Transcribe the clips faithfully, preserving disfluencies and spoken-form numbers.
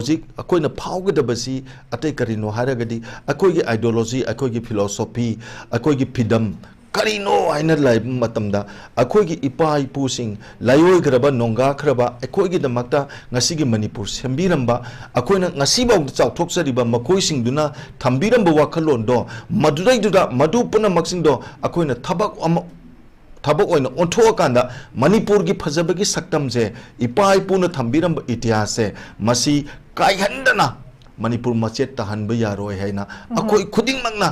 ꯍꯧꯖꯤꯛ ꯑꯩꯈꯣꯏꯅ ꯐꯥꯎꯒꯗꯕꯁꯤ ꯑꯇꯩ ꯀꯔꯤꯅꯣ ꯍꯥꯏꯔꯒꯗꯤ, ꯑꯩꯈꯣꯏꯒꯤ ideology, ꯑꯩꯈꯣꯏꯒꯤ philosophy, ꯑꯩꯈꯣꯏꯒꯤ ꯐꯤꯗꯝ ꯀꯔꯤꯅꯣ ꯍꯥꯏꯅ ꯂꯩꯕ ꯃꯇꯝꯗ, ꯑꯩꯈꯣꯏꯒꯤ ꯏꯄꯥ ꯏꯄꯨꯁꯤꯡ, ꯂꯥꯏꯑꯣꯏꯈ꯭ꯔꯕ, ꯅꯣꯡꯒꯥꯈ꯭ꯔꯕ, ꯑꯩꯈꯣꯏꯒꯤꯗꯃꯛꯇ ꯉꯁꯤꯒꯤ ꯃꯅꯤꯄꯨꯔ ꯁꯦꯝꯕꯤꯔꯝꯕ, ꯑꯩꯈꯣꯏꯅ ꯉꯁꯤꯐꯥꯎꯗ ꯆꯥꯎꯊꯣꯛꯆꯔꯤꯕ ꯃꯈꯣꯏꯁꯤꯡꯗꯨꯅ ꯊꯝꯕꯤꯔꯝꯕ ꯋꯥꯈꯜꯂꯣꯟꯗꯣ, ꯃꯗꯨꯗꯩꯗꯨꯗ ꯃꯗꯨ ꯄꯨꯝꯅꯃꯛꯁꯤꯡꯗꯣ ꯑꯩꯈꯣꯏꯅ ꯊꯕꯛ ꯑꯃ, ꯊꯕꯛ ꯑꯣꯏꯅ ꯑꯣꯟꯊꯣꯛꯑꯀꯥꯟꯗ, ꯃꯅꯤꯄꯨꯔꯒꯤ ꯐꯖꯕꯒꯤ ꯁꯛꯇꯝꯁꯦ, ꯏꯄꯥ ꯏꯄꯨꯅ ꯊꯝꯕꯤꯔꯝꯕ ꯏꯇꯤꯍꯥꯁꯁꯦ, ꯃꯁꯤ ꯀꯥꯏꯍꯟꯗꯅ ꯃꯅꯤꯄꯨꯔ ꯃꯆꯦꯠ ꯇꯥꯍꯟꯕ ꯌꯥꯔꯣꯏ ꯍꯥꯏꯅ ꯑꯩꯈꯣꯏ ꯈꯨꯗꯤꯡꯃꯛꯅ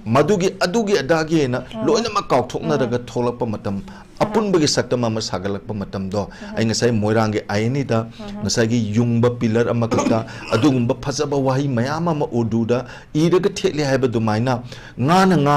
ꯃꯗꯨꯒꯤ, ꯑꯗꯨꯒꯤ ꯑꯗꯥꯒꯤ ꯍꯥꯏꯅ ꯂꯣꯏꯅꯃꯛ ꯀꯥꯎꯊꯣꯛꯅꯔꯒ ꯊꯣꯛꯂꯛꯄ ꯃꯇꯝ, ꯑꯄꯨꯟꯕꯒꯤ ꯁꯛꯇꯝ ꯑꯃ ꯁꯥꯒꯠꯂꯛꯄ ꯃꯇꯝꯗꯣ, ꯑꯩ ꯉꯁꯥꯏ ꯃꯣꯏꯔꯥꯡꯒꯤ ꯑꯥꯏ ꯑꯦꯟ ꯏꯗ ꯉꯁꯥꯏꯒꯤ ꯌꯨꯡꯕ ꯄꯤꯂꯔ ꯑꯃꯈꯛꯇ ꯑꯗꯨꯒꯨꯝꯕ ꯐꯖꯕ ꯋꯥꯍꯩ ꯃꯌꯥꯝ ꯑꯃ ꯎꯔꯗꯨꯗ ꯏꯔꯒ ꯊꯦꯠꯂꯦ ꯍꯥꯏꯕ ꯑꯗꯨꯃꯥꯏꯅ, ꯉꯥꯅ ꯉꯥ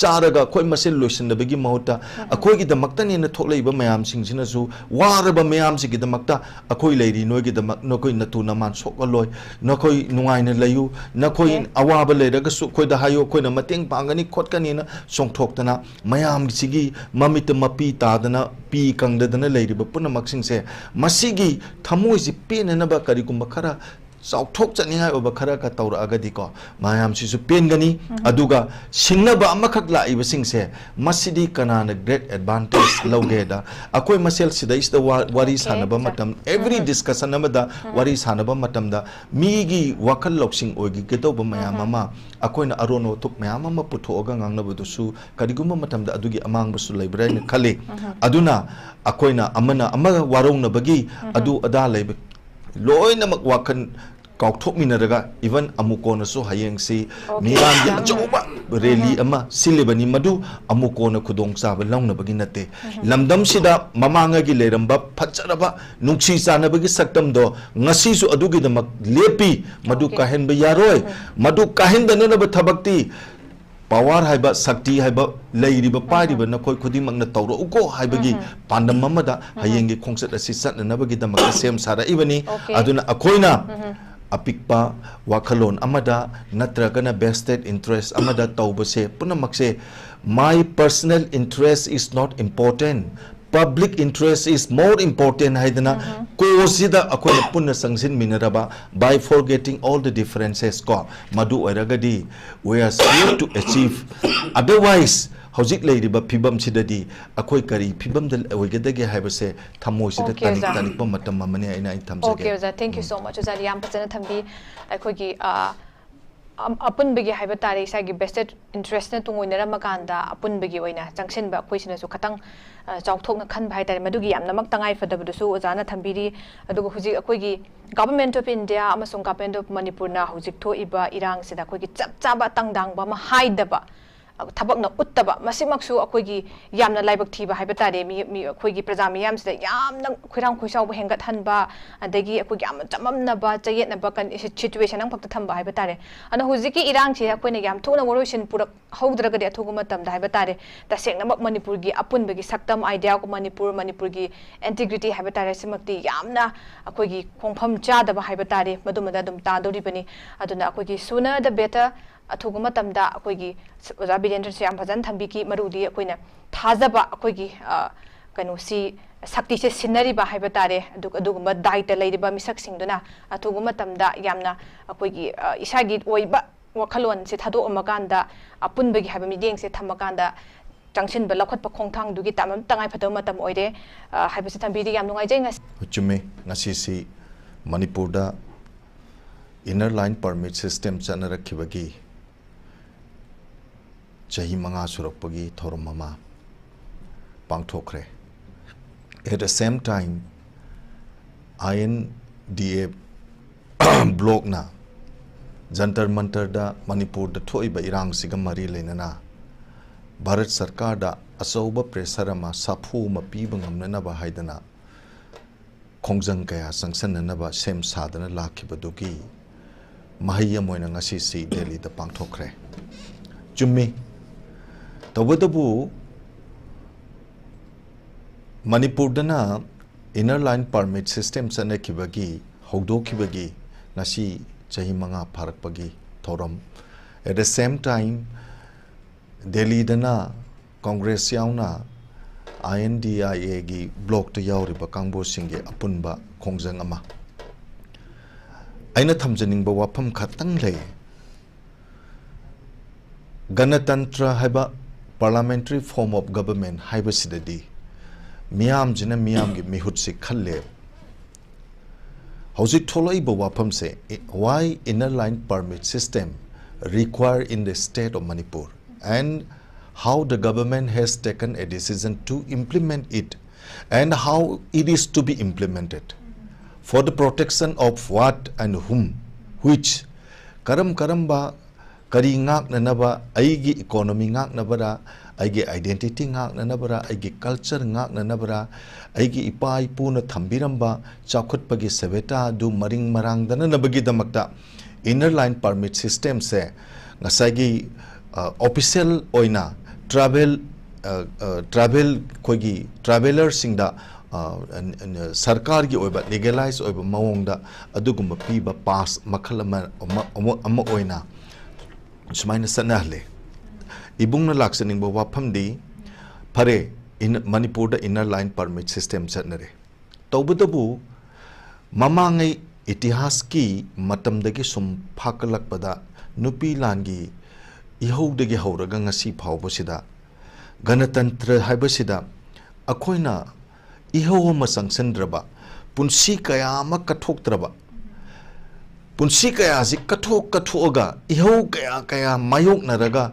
ꯆꯥꯔꯒ ꯑꯩꯈꯣꯏ ꯃꯁꯦꯜ ꯂꯣꯏꯁꯤꯟꯅꯕꯒꯤ ꯃꯍꯨꯠꯇ, ꯑꯩꯈꯣꯏꯒꯤꯗꯃꯛꯇꯅꯦꯅ ꯊꯣꯛꯂꯛꯏꯕ ꯃꯌꯥꯝꯁꯤꯡꯁꯤꯅꯁꯨ, ꯋꯥꯔꯕ ꯃꯌꯥꯝꯁꯤꯒꯤꯗꯃꯛꯇ, ꯑꯩꯈꯣꯏ ꯂꯩꯔꯤ, ꯅꯣꯏꯒꯤꯗꯃꯛ, ꯅꯈꯣꯏ ꯅꯇꯨ ꯅꯃꯥꯟ ꯁꯣꯛꯍꯜꯂꯣꯏ, ꯅꯈꯣꯏ ꯅꯨꯡꯉꯥꯏꯅ ꯂꯩꯌꯨ, ꯅꯈꯣꯏ ꯑꯋꯥꯕ ꯂꯩꯔꯒꯁꯨ ꯑꯩꯈꯣꯏꯗ ꯍꯥꯏꯌꯨ, ꯑꯩꯈꯣꯏꯅ ꯃꯇꯦꯡ ꯄꯥꯡꯒꯅꯤ ꯈꯣꯠꯀꯅꯤꯅ ꯆꯣꯡꯊꯣꯛꯇꯅ, ꯃꯌꯥꯝꯁꯤꯒꯤ ꯃꯃꯤꯠꯇ ꯃꯄꯤ ꯇꯥꯗꯅ, ꯄꯤ ꯀꯪꯗꯗꯅ ꯂꯩꯔꯤꯕ ꯄꯨꯝꯅꯃꯛꯁꯤꯡꯁꯦ, ꯃꯁꯤꯒꯤ ꯊꯃꯣꯏꯁꯤ ꯄꯦꯟꯅꯅꯕ ꯀꯔꯤꯒꯨꯝꯕ ꯈꯔ ꯆꯥꯎꯊꯣꯛꯆꯅꯤꯡꯉꯥꯏ ꯑꯣꯏꯕ ꯈꯔꯒ ꯇꯧꯔꯛꯑꯒꯗꯤꯀꯣ, ꯃꯌꯥꯝꯁꯤꯁꯨ ꯄꯦꯟꯒꯅꯤ꯫ ꯑꯗꯨꯒ ꯁꯤꯡꯅꯕ ꯑꯃꯈꯛ ꯂꯥꯛꯏꯕꯁꯤꯡꯁꯦ, ꯃꯁꯤꯗꯤ ꯀꯅꯥꯅ great advantage ꯂꯧꯒꯦꯗ, ꯑꯩꯈꯣꯏ ꯃꯁꯦꯜ ꯁꯤꯗꯩꯁꯤꯗ ꯋꯥ-, ꯋꯥꯔꯤ ꯁꯥꯟꯅꯕ ꯃꯇꯝ, every discussion ꯑꯃꯗ ꯋꯥꯔꯤ ꯁꯥꯟꯅꯕ ꯃꯇꯝꯗ, ꯃꯤꯒꯤ ꯋꯥꯈꯜ ꯂꯧꯁꯤꯡ ꯑꯣꯏꯒꯗꯧꯕ ꯃꯌꯥꯝ ꯑꯃ, ꯑꯩꯈꯣꯏꯅ ꯑꯔꯣꯟ ꯑꯊꯨꯞ ꯃꯌꯥꯝ ꯑꯃ ꯄꯨꯊꯣꯛꯑꯒ ꯉꯥꯡꯅꯕꯗꯨꯁꯨ ꯀꯔꯤꯒꯨꯝꯕ ꯃꯇꯝꯗ ꯑꯗꯨꯒꯤ ꯑꯃꯥꯡꯕꯁꯨ ꯂꯩꯕ꯭ꯔꯥ ꯍꯥꯏꯅ ꯈꯜꯂꯤ꯫ ꯑꯗꯨꯅ ꯑꯩꯈꯣꯏꯅ ꯑꯃꯅ ꯑꯃꯒ ꯋꯥꯔꯧꯅꯕꯒꯤ ꯑꯗꯨ ꯑꯗꯥ ꯂꯩꯕ, ꯂꯣꯏꯅꯃꯛ ꯋꯥꯈꯜ ꯀꯥꯎꯊꯣꯛꯃꯤꯟꯅꯔꯒ, even ꯑꯃꯨꯛ ꯀꯣꯟꯅꯁꯨ ꯍꯌꯦꯡꯁꯤ ꯃꯤꯌꯥꯝꯒꯤ ꯑꯆꯧꯕ rally ꯑꯃ ꯁꯤꯜꯂꯤꯕꯅꯤ, ꯃꯗꯨ ꯑꯃꯨꯛ ꯀꯣꯟꯅ ꯈꯨꯗꯣꯡꯆꯥꯕ ꯂꯧꯅꯕꯒꯤ ꯅꯠꯇꯦ꯫ ꯂꯝꯗꯝꯁꯤꯗ ꯃꯃꯥꯡꯉꯩꯒꯤ ꯂꯩꯔꯝꯕ ꯐꯖꯔꯕ ꯅꯨꯡꯁꯤ ꯆꯥꯟꯅꯕꯒꯤ ꯁꯛꯇꯝꯗꯣ ꯉꯁꯤꯁꯨ ꯑꯗꯨꯒꯤꯗꯃꯛ ꯂꯦꯞꯄꯤ꯫ ꯃꯗꯨ ꯀꯥꯏꯍꯟꯕ ꯌꯥꯔꯣꯏ꯫ ꯃꯗꯨ ꯀꯥꯏꯍꯟꯗꯅꯅꯕ ꯊꯕꯛꯇꯤ power ꯍꯥꯏꯕ, ꯁꯛꯇꯤ ꯍꯥꯏꯕ, ꯂꯩꯔꯤꯕ ꯄꯥꯏꯔꯤꯕ ꯅꯈꯣꯏ ꯈꯨꯗꯤꯡꯃꯛꯅ ꯇꯧꯔꯛꯎꯀꯣ ꯍꯥꯏꯕꯒꯤ ꯄꯥꯟꯗꯝ ꯑꯃꯗ ꯍꯌꯦꯡꯒꯤ ꯈꯣꯡꯆꯠ ꯑꯁꯤ ꯆꯠꯅꯅꯕꯒꯤꯗꯃꯛꯇ ꯁꯦꯝ ꯁꯥꯔꯛꯏꯕꯅꯤ꯫ ꯑꯗꯨꯅ ꯑꯩꯈꯣꯏꯅ ꯑꯄꯤꯛꯄ ꯋꯥꯈꯜꯂꯣꯟ ꯑꯃꯗ ꯅꯠꯇ꯭ꯔꯒꯅ vested interest ꯑꯃꯗ ꯇꯧꯕꯁꯦ ꯄꯨꯝꯅꯃꯛꯁꯦ, "My personal interest is not important, Public interest is more important ꯍꯥꯏꯗꯅ, cause ꯁꯤꯗ ꯑꯩꯈꯣꯏꯅ ꯄꯨꯟꯅ ꯆꯪꯁꯤꯟꯃꯤꯟꯅꯔꯕ, by forgetting all the differences ꯀꯣ, ꯃꯗꯨ ꯑꯣꯏꯔꯒꯗꯤ we are sure to achieve. Otherwise, ꯍꯧꯖꯤꯛ ꯂꯩꯔꯤꯕ ꯐꯤꯕꯝꯁꯤꯗꯗꯤ ꯑꯩꯈꯣꯏ ꯀꯔꯤ ꯐꯤꯕꯝꯗ ꯑꯣꯏꯒꯗꯒꯦ ꯍꯥꯏꯕꯁꯦ ꯊꯃꯣꯏꯁꯤꯗ Okay, ꯇꯥꯅꯤꯡ ꯑꯣꯖꯥ꯫ ꯇꯥꯅꯤꯡꯕ ꯃꯇꯝ ꯑꯃꯅꯤ ꯍꯥꯏꯅ ꯑꯩ ꯊꯝꯖꯒꯦ꯫ Okay, ꯑꯣꯖꯥ, thank you so much. ꯑꯣꯖꯥꯅ ꯌꯥꯝ ꯐꯖꯅ ꯊꯝꯕꯤ꯫ ꯑꯩꯈꯣꯏꯒꯤ, ꯑ, ꯑꯝ-, ꯑꯄꯨꯟꯕꯒꯤ ꯍꯥꯏꯕ ꯇꯥꯔꯦ, ꯏꯁꯥꯒꯤ vested interest ꯅ ꯇꯨꯡ ꯑꯣꯏꯅꯔꯝꯃꯀꯥꯟꯗ ꯑꯄꯨꯟꯕꯒꯤ ꯑꯣꯏꯅ ꯆꯪꯁꯤꯟꯕ ꯑꯩꯈꯣꯏꯁꯤꯅꯁꯨ ꯈꯇꯪ, ꯑ, ꯆꯥꯎꯊꯣꯛꯅ ꯈꯟꯕ ꯍꯥꯏ ꯇꯥꯔꯦ, ꯃꯗꯨꯒꯤ ꯌꯥꯝꯅꯃꯛ ꯇꯉꯥꯏ ꯐꯗꯕꯗꯨꯁꯨ ꯑꯣꯖꯥꯅ ꯊꯝꯕꯤꯔꯤ꯫ ꯑꯗꯨꯒ ꯍꯧꯖꯤꯛ ꯑꯩꯈꯣꯏꯒꯤ Government of India ꯑꯃꯁꯨꯡ Government of ꯃꯅꯤꯄꯨꯔꯅ ꯍꯧꯖꯤꯛ ꯊꯣꯛꯏꯕ ꯏꯔꯥꯡꯁꯤꯗ ꯑꯩꯈꯣꯏꯒꯤ ꯆꯞ ꯆꯥꯕ ꯇꯪꯗꯥꯡꯕ ꯑꯃ ꯍꯥꯏꯗꯕ, ꯑ, ꯊꯕꯛꯅ ꯎꯠꯇꯕ, ꯃꯁꯤꯃꯛꯁꯨ ꯑꯩꯈꯣꯏꯒꯤ ꯌꯥꯝꯅ ꯂꯥꯏꯕꯛ ꯊꯤꯕ ꯍꯥꯏꯕ ꯇꯥꯔꯦ꯫ ꯃꯤ, ꯃꯤ, ꯑꯩꯈꯣꯏꯒꯤ ꯄ꯭ꯔꯖꯥ ꯃꯤꯌꯥꯝꯁꯤꯗ ꯌꯥꯝꯅ ꯈꯣꯏꯔꯥꯡ ꯈꯣꯏꯁꯥꯎꯕ ꯍꯦꯟꯒꯠꯍꯟꯕ, ꯑꯗꯒꯤ ꯑꯩꯈꯣꯏꯒꯤ ꯌꯥꯝꯅ ꯆꯃꯝꯅꯕ, ꯆꯌꯦꯠꯅꯕ ꯀꯟ-, situation ꯑꯃꯈꯛꯇ ꯊꯝꯕ ꯍꯥꯏꯕ ꯇꯥꯔꯦ꯫ ꯑꯗꯨꯅ ꯍꯧꯖꯤꯛꯀꯤ ꯏꯔꯥꯡꯁꯤ ꯑꯩꯈꯣꯏꯅ ꯌꯥꯝ ꯊꯨꯅ ꯋꯥꯔꯣꯏꯁꯤꯟ ꯄꯨꯔꯛꯍꯧꯗ꯭ꯔꯒꯗꯤ ꯑꯊꯨꯕ ꯃꯇꯝꯗ ꯍꯥꯏꯕ ꯇꯥꯔꯦ, ꯇꯁꯦꯡꯅꯃꯛ ꯃꯅꯤꯄꯨꯔꯒꯤ ꯑꯄꯨꯟꯕꯒꯤ ꯁꯛꯇꯝ, idea of ꯃꯅꯤꯄꯨꯔ, ꯃꯅꯤꯄꯨꯔꯒꯤ integrity ꯍꯥꯏꯕ ꯇꯥꯔꯦ, ꯁꯤꯃꯛꯇꯤ ꯌꯥꯝꯅ ꯑꯩꯈꯣꯏꯒꯤ ꯈꯣꯡꯐꯝ ꯆꯥꯗꯕ ꯍꯥꯏꯕ ꯇꯥꯔꯦ, ꯃꯗꯨꯃꯗ ꯑꯗꯨꯝ ꯇꯥꯗꯧꯔꯤꯕꯅꯤ꯫ ꯑꯗꯨꯅ ꯑꯩꯈꯣꯏꯒꯤ sooner the better, ꯑꯊꯨꯕ ꯃꯇꯝꯗ ꯑꯩꯈꯣꯏꯒꯤ ꯁ-, ꯑꯣꯖꯥ ꯕꯤꯔꯦꯟꯗ꯭ꯔꯁꯨ ꯌꯥꯝ ꯐꯖꯅ ꯊꯝꯕꯤꯈꯤ, ꯃꯔꯨꯗꯤ ꯑꯩꯈꯣꯏꯅ ꯊꯥꯖꯕ, ꯑꯩꯈꯣꯏꯒꯤ, ꯑ, ꯀꯩꯅꯣꯁꯤ, ꯁꯛꯇꯤꯁꯦ ꯁꯤꯟꯅꯔꯤꯕ ꯍꯥꯏꯕ ꯇꯥꯔꯦ, ꯑꯗꯨ-, ꯑꯗꯨꯒꯨꯝꯕ ꯗꯥꯏꯇ ꯂꯩꯔꯤꯕ ꯃꯤꯁꯛꯁꯤꯡꯗꯨꯅ ꯑꯊꯨꯕ ꯃꯇꯝꯗ ꯌꯥꯝꯅ ꯑꯩꯈꯣꯏꯒꯤ, ꯑ, ꯏꯁꯥꯒꯤ ꯑꯣꯏꯕ ꯋꯥꯈꯜꯂꯣꯟꯁꯦ ꯊꯥꯗꯣꯛꯑꯝꯃꯀꯥꯟꯗ, ꯑꯄꯨꯟꯕꯒꯤ ꯍꯥꯏꯕ ꯃꯤꯠꯌꯦꯡꯁꯦ ꯊꯝꯃꯀꯥꯟꯗ ꯆꯪꯁꯤꯟꯕ ꯂꯧꯈꯠꯄ ꯈꯣꯡꯊꯥꯡꯗꯨꯒꯤ ꯇꯥꯃꯝ-, ꯇꯉꯥꯏ ꯐꯗꯕ ꯃꯇꯝ ꯑꯣꯏꯔꯦ, ꯑ, ꯍꯥꯏꯕꯁꯤ ꯊꯝꯕꯤꯔꯤ꯫ ꯌꯥꯝ ꯅꯨꯡꯉꯥꯏꯖꯩ ꯉꯁꯤ꯫ ꯆꯨꯝꯃꯤ, ꯉꯁꯤꯁꯤ ꯃꯅꯤꯄꯨꯔꯗ Inner Line Permit System ꯆꯠꯅꯔꯛꯈꯤꯕꯒꯤ ꯆꯍꯤ ꯃꯉꯥ ꯁꯨꯔꯛꯄꯒꯤ ꯊꯧꯔꯝ ꯑꯃ ꯄꯥꯡꯊꯣꯛꯈ꯭ꯔꯦ꯫ At the same time, I N D A blockꯅ Jantar ꯃꯟꯇꯔꯗ ꯃꯅꯤꯄꯨꯔꯗ ꯊꯣꯛꯏꯕ ꯏꯔꯥꯡꯁꯤꯒ ꯃꯔꯤ ꯂꯩꯅꯅ ꯚꯥꯔꯠ ꯁꯔꯀꯥꯔꯗ ꯑꯆꯧꯕ pressure ꯑꯃ, ꯁꯥꯐꯨ ꯑꯃ ꯄꯤꯕ ꯉꯝꯅꯅꯕ ꯍꯥꯏꯗꯅ ꯈꯣꯡꯖꯪ ꯀꯌꯥ ꯆꯪꯁꯤꯟꯅꯅꯕ ꯁꯦꯝ ꯁꯥꯗꯅ ꯂꯥꯛꯈꯤꯕꯗꯨꯒꯤ ꯃꯍꯩ ꯑꯃ ꯑꯣꯏꯅ ꯉꯁꯤꯁꯤ ꯗꯦꯜꯂꯤꯗ ꯄꯥꯡꯊꯣꯛꯈ꯭ꯔꯦ꯫ ꯆꯨꯝꯃꯤ꯫ ꯇꯧꯕꯇꯕꯨ ꯃꯅꯤꯄꯨꯔꯗꯅ Inner Line Permit System ꯆꯠꯅꯈꯤꯕꯒꯤ, ꯍꯧꯗꯣꯛꯈꯤꯕꯒꯤ ꯉꯁꯤ ꯆꯍꯤ ꯃꯉꯥ ꯐꯥꯔꯛꯄꯒꯤ ꯊꯧꯔꯝ꯫ At the same time, ꯗꯦꯜꯂꯤꯗꯅ Congress ꯌꯥꯎꯅ ꯑꯥꯏ ꯑꯦꯟ ꯗꯤ ꯑꯥꯏ ꯑꯦꯒꯤ ꯕ꯭ꯂꯣꯛꯇ ꯌꯥꯎꯔꯤꯕ ꯀꯥꯡꯕꯨꯁꯤꯡꯒꯤ ꯑꯄꯨꯟꯕ ꯈꯣꯡꯖꯪ ꯑꯃ꯫ ꯑꯩꯅ ꯊꯝꯖꯅꯤꯡꯕ ꯋꯥꯐꯝ ꯈꯛꯇꯪ ꯂꯩ꯫ ꯒꯅꯇꯟꯇ꯭ꯔ ꯍꯥꯏꯕ, parliamentary form of government ꯍꯥꯏꯕꯁꯤꯗꯗꯤ ꯃꯤꯌꯥꯝꯁꯤꯅ ꯃꯤꯌꯥꯝꯒꯤ ꯃꯤꯍꯨꯠꯁꯤ ꯈꯜꯂꯦ꯫ ꯍꯧꯖꯤꯛ ꯊꯣꯛꯂꯛꯏꯕ ꯋꯥꯐꯝꯁꯦ, why inner line permit system required in the state of Manipur and how the government has taken a decision to implement it and how it is to be implemented, for the protection of what and whom, which, ꯀꯔꯝ ꯀꯔꯝꯕ, ꯀꯔꯤ ꯉꯥꯛꯅꯅꯕ? ꯑꯩꯒꯤ economy ꯉꯥꯛꯅꯕꯔꯥ, ꯑꯩꯒꯤ identity ꯉꯥꯛꯅꯅꯕꯔꯥ, ꯑꯩꯒꯤ culture ꯉꯥꯛꯅꯅꯕꯔꯥ, ꯑꯩꯒꯤ ꯏꯄꯥ ꯏꯄꯨꯅ ꯊꯝꯕꯤꯔꯝꯕ ꯆꯥꯎꯈꯠꯄꯒꯤ ꯁꯦꯕꯦꯇꯥ ꯑꯗꯨ ꯃꯔꯤꯡ ꯃꯔꯥꯡꯗꯅꯅꯕꯒꯤꯗꯃꯛꯇ inner line permit systemꯁꯦ ꯉꯁꯥꯏꯒꯤ, ꯑ, official ꯑꯣꯏꯅ travel, ꯑ, ꯑ, travel, ꯑꯩꯈꯣꯏꯒꯤ travellerꯁꯤꯡꯗ, ꯑ, ꯑ, ꯑ, ꯁꯔꯀꯥꯔꯒꯤ ꯑꯣꯏꯕ legalize ꯑꯣꯏꯕ ꯃꯑꯣꯡꯗ ꯑꯗꯨꯒꯨꯝꯕ ꯄꯤꯕ pass ꯃꯈꯜ ꯑꯃ, ꯑꯃ, ꯑꯃ, ꯑꯃ ꯑꯣꯏꯅ ꯁꯨꯃꯥꯏꯅ ꯆꯠꯅꯍꯜꯂꯦ꯫ ꯏꯕꯨꯡꯅ ꯂꯥꯛꯆꯅꯤꯡꯕ ꯋꯥꯐꯝꯗꯤ, ꯐꯔꯦ, ꯏꯟ-, ꯃꯅꯤꯄꯨꯔꯗ inner line permit system ꯆꯠꯅꯔꯦ꯫ ꯇꯧꯕꯇꯕꯨ ꯃꯃꯥꯡꯉꯩ ꯏꯇꯤꯍꯥꯁꯀꯤ ꯃꯇꯝꯗꯒꯤ ꯁꯨꯝ ꯐꯥꯀꯠꯂꯛꯄꯗ ꯅꯨꯄꯤ ꯂꯥꯟꯒꯤ ꯏꯍꯧꯗꯒꯤ ꯍꯧꯔꯒ ꯉꯁꯤ ꯐꯥꯎꯕꯁꯤꯗ ꯒꯅꯇꯟꯇ꯭ꯔ ꯍꯥꯏꯕꯁꯤꯗ ꯑꯩꯈꯣꯏꯅ ꯏꯍꯧ ꯑꯃ ꯆꯪꯁꯤꯟꯗ꯭ꯔꯕ, ꯄꯨꯟꯁꯤ ꯀꯌꯥ ꯑꯃ ꯀꯠꯊꯣꯛꯇ꯭ꯔꯕ, ꯄꯨꯟꯁꯤ ꯀꯌꯥꯁꯤ ꯀꯠꯊꯣꯛ ꯀꯠꯊꯣꯛꯑꯒ ꯏꯍꯧ ꯀꯌꯥ ꯀꯌꯥ ꯃꯥꯌꯣꯛꯅꯔꯒ,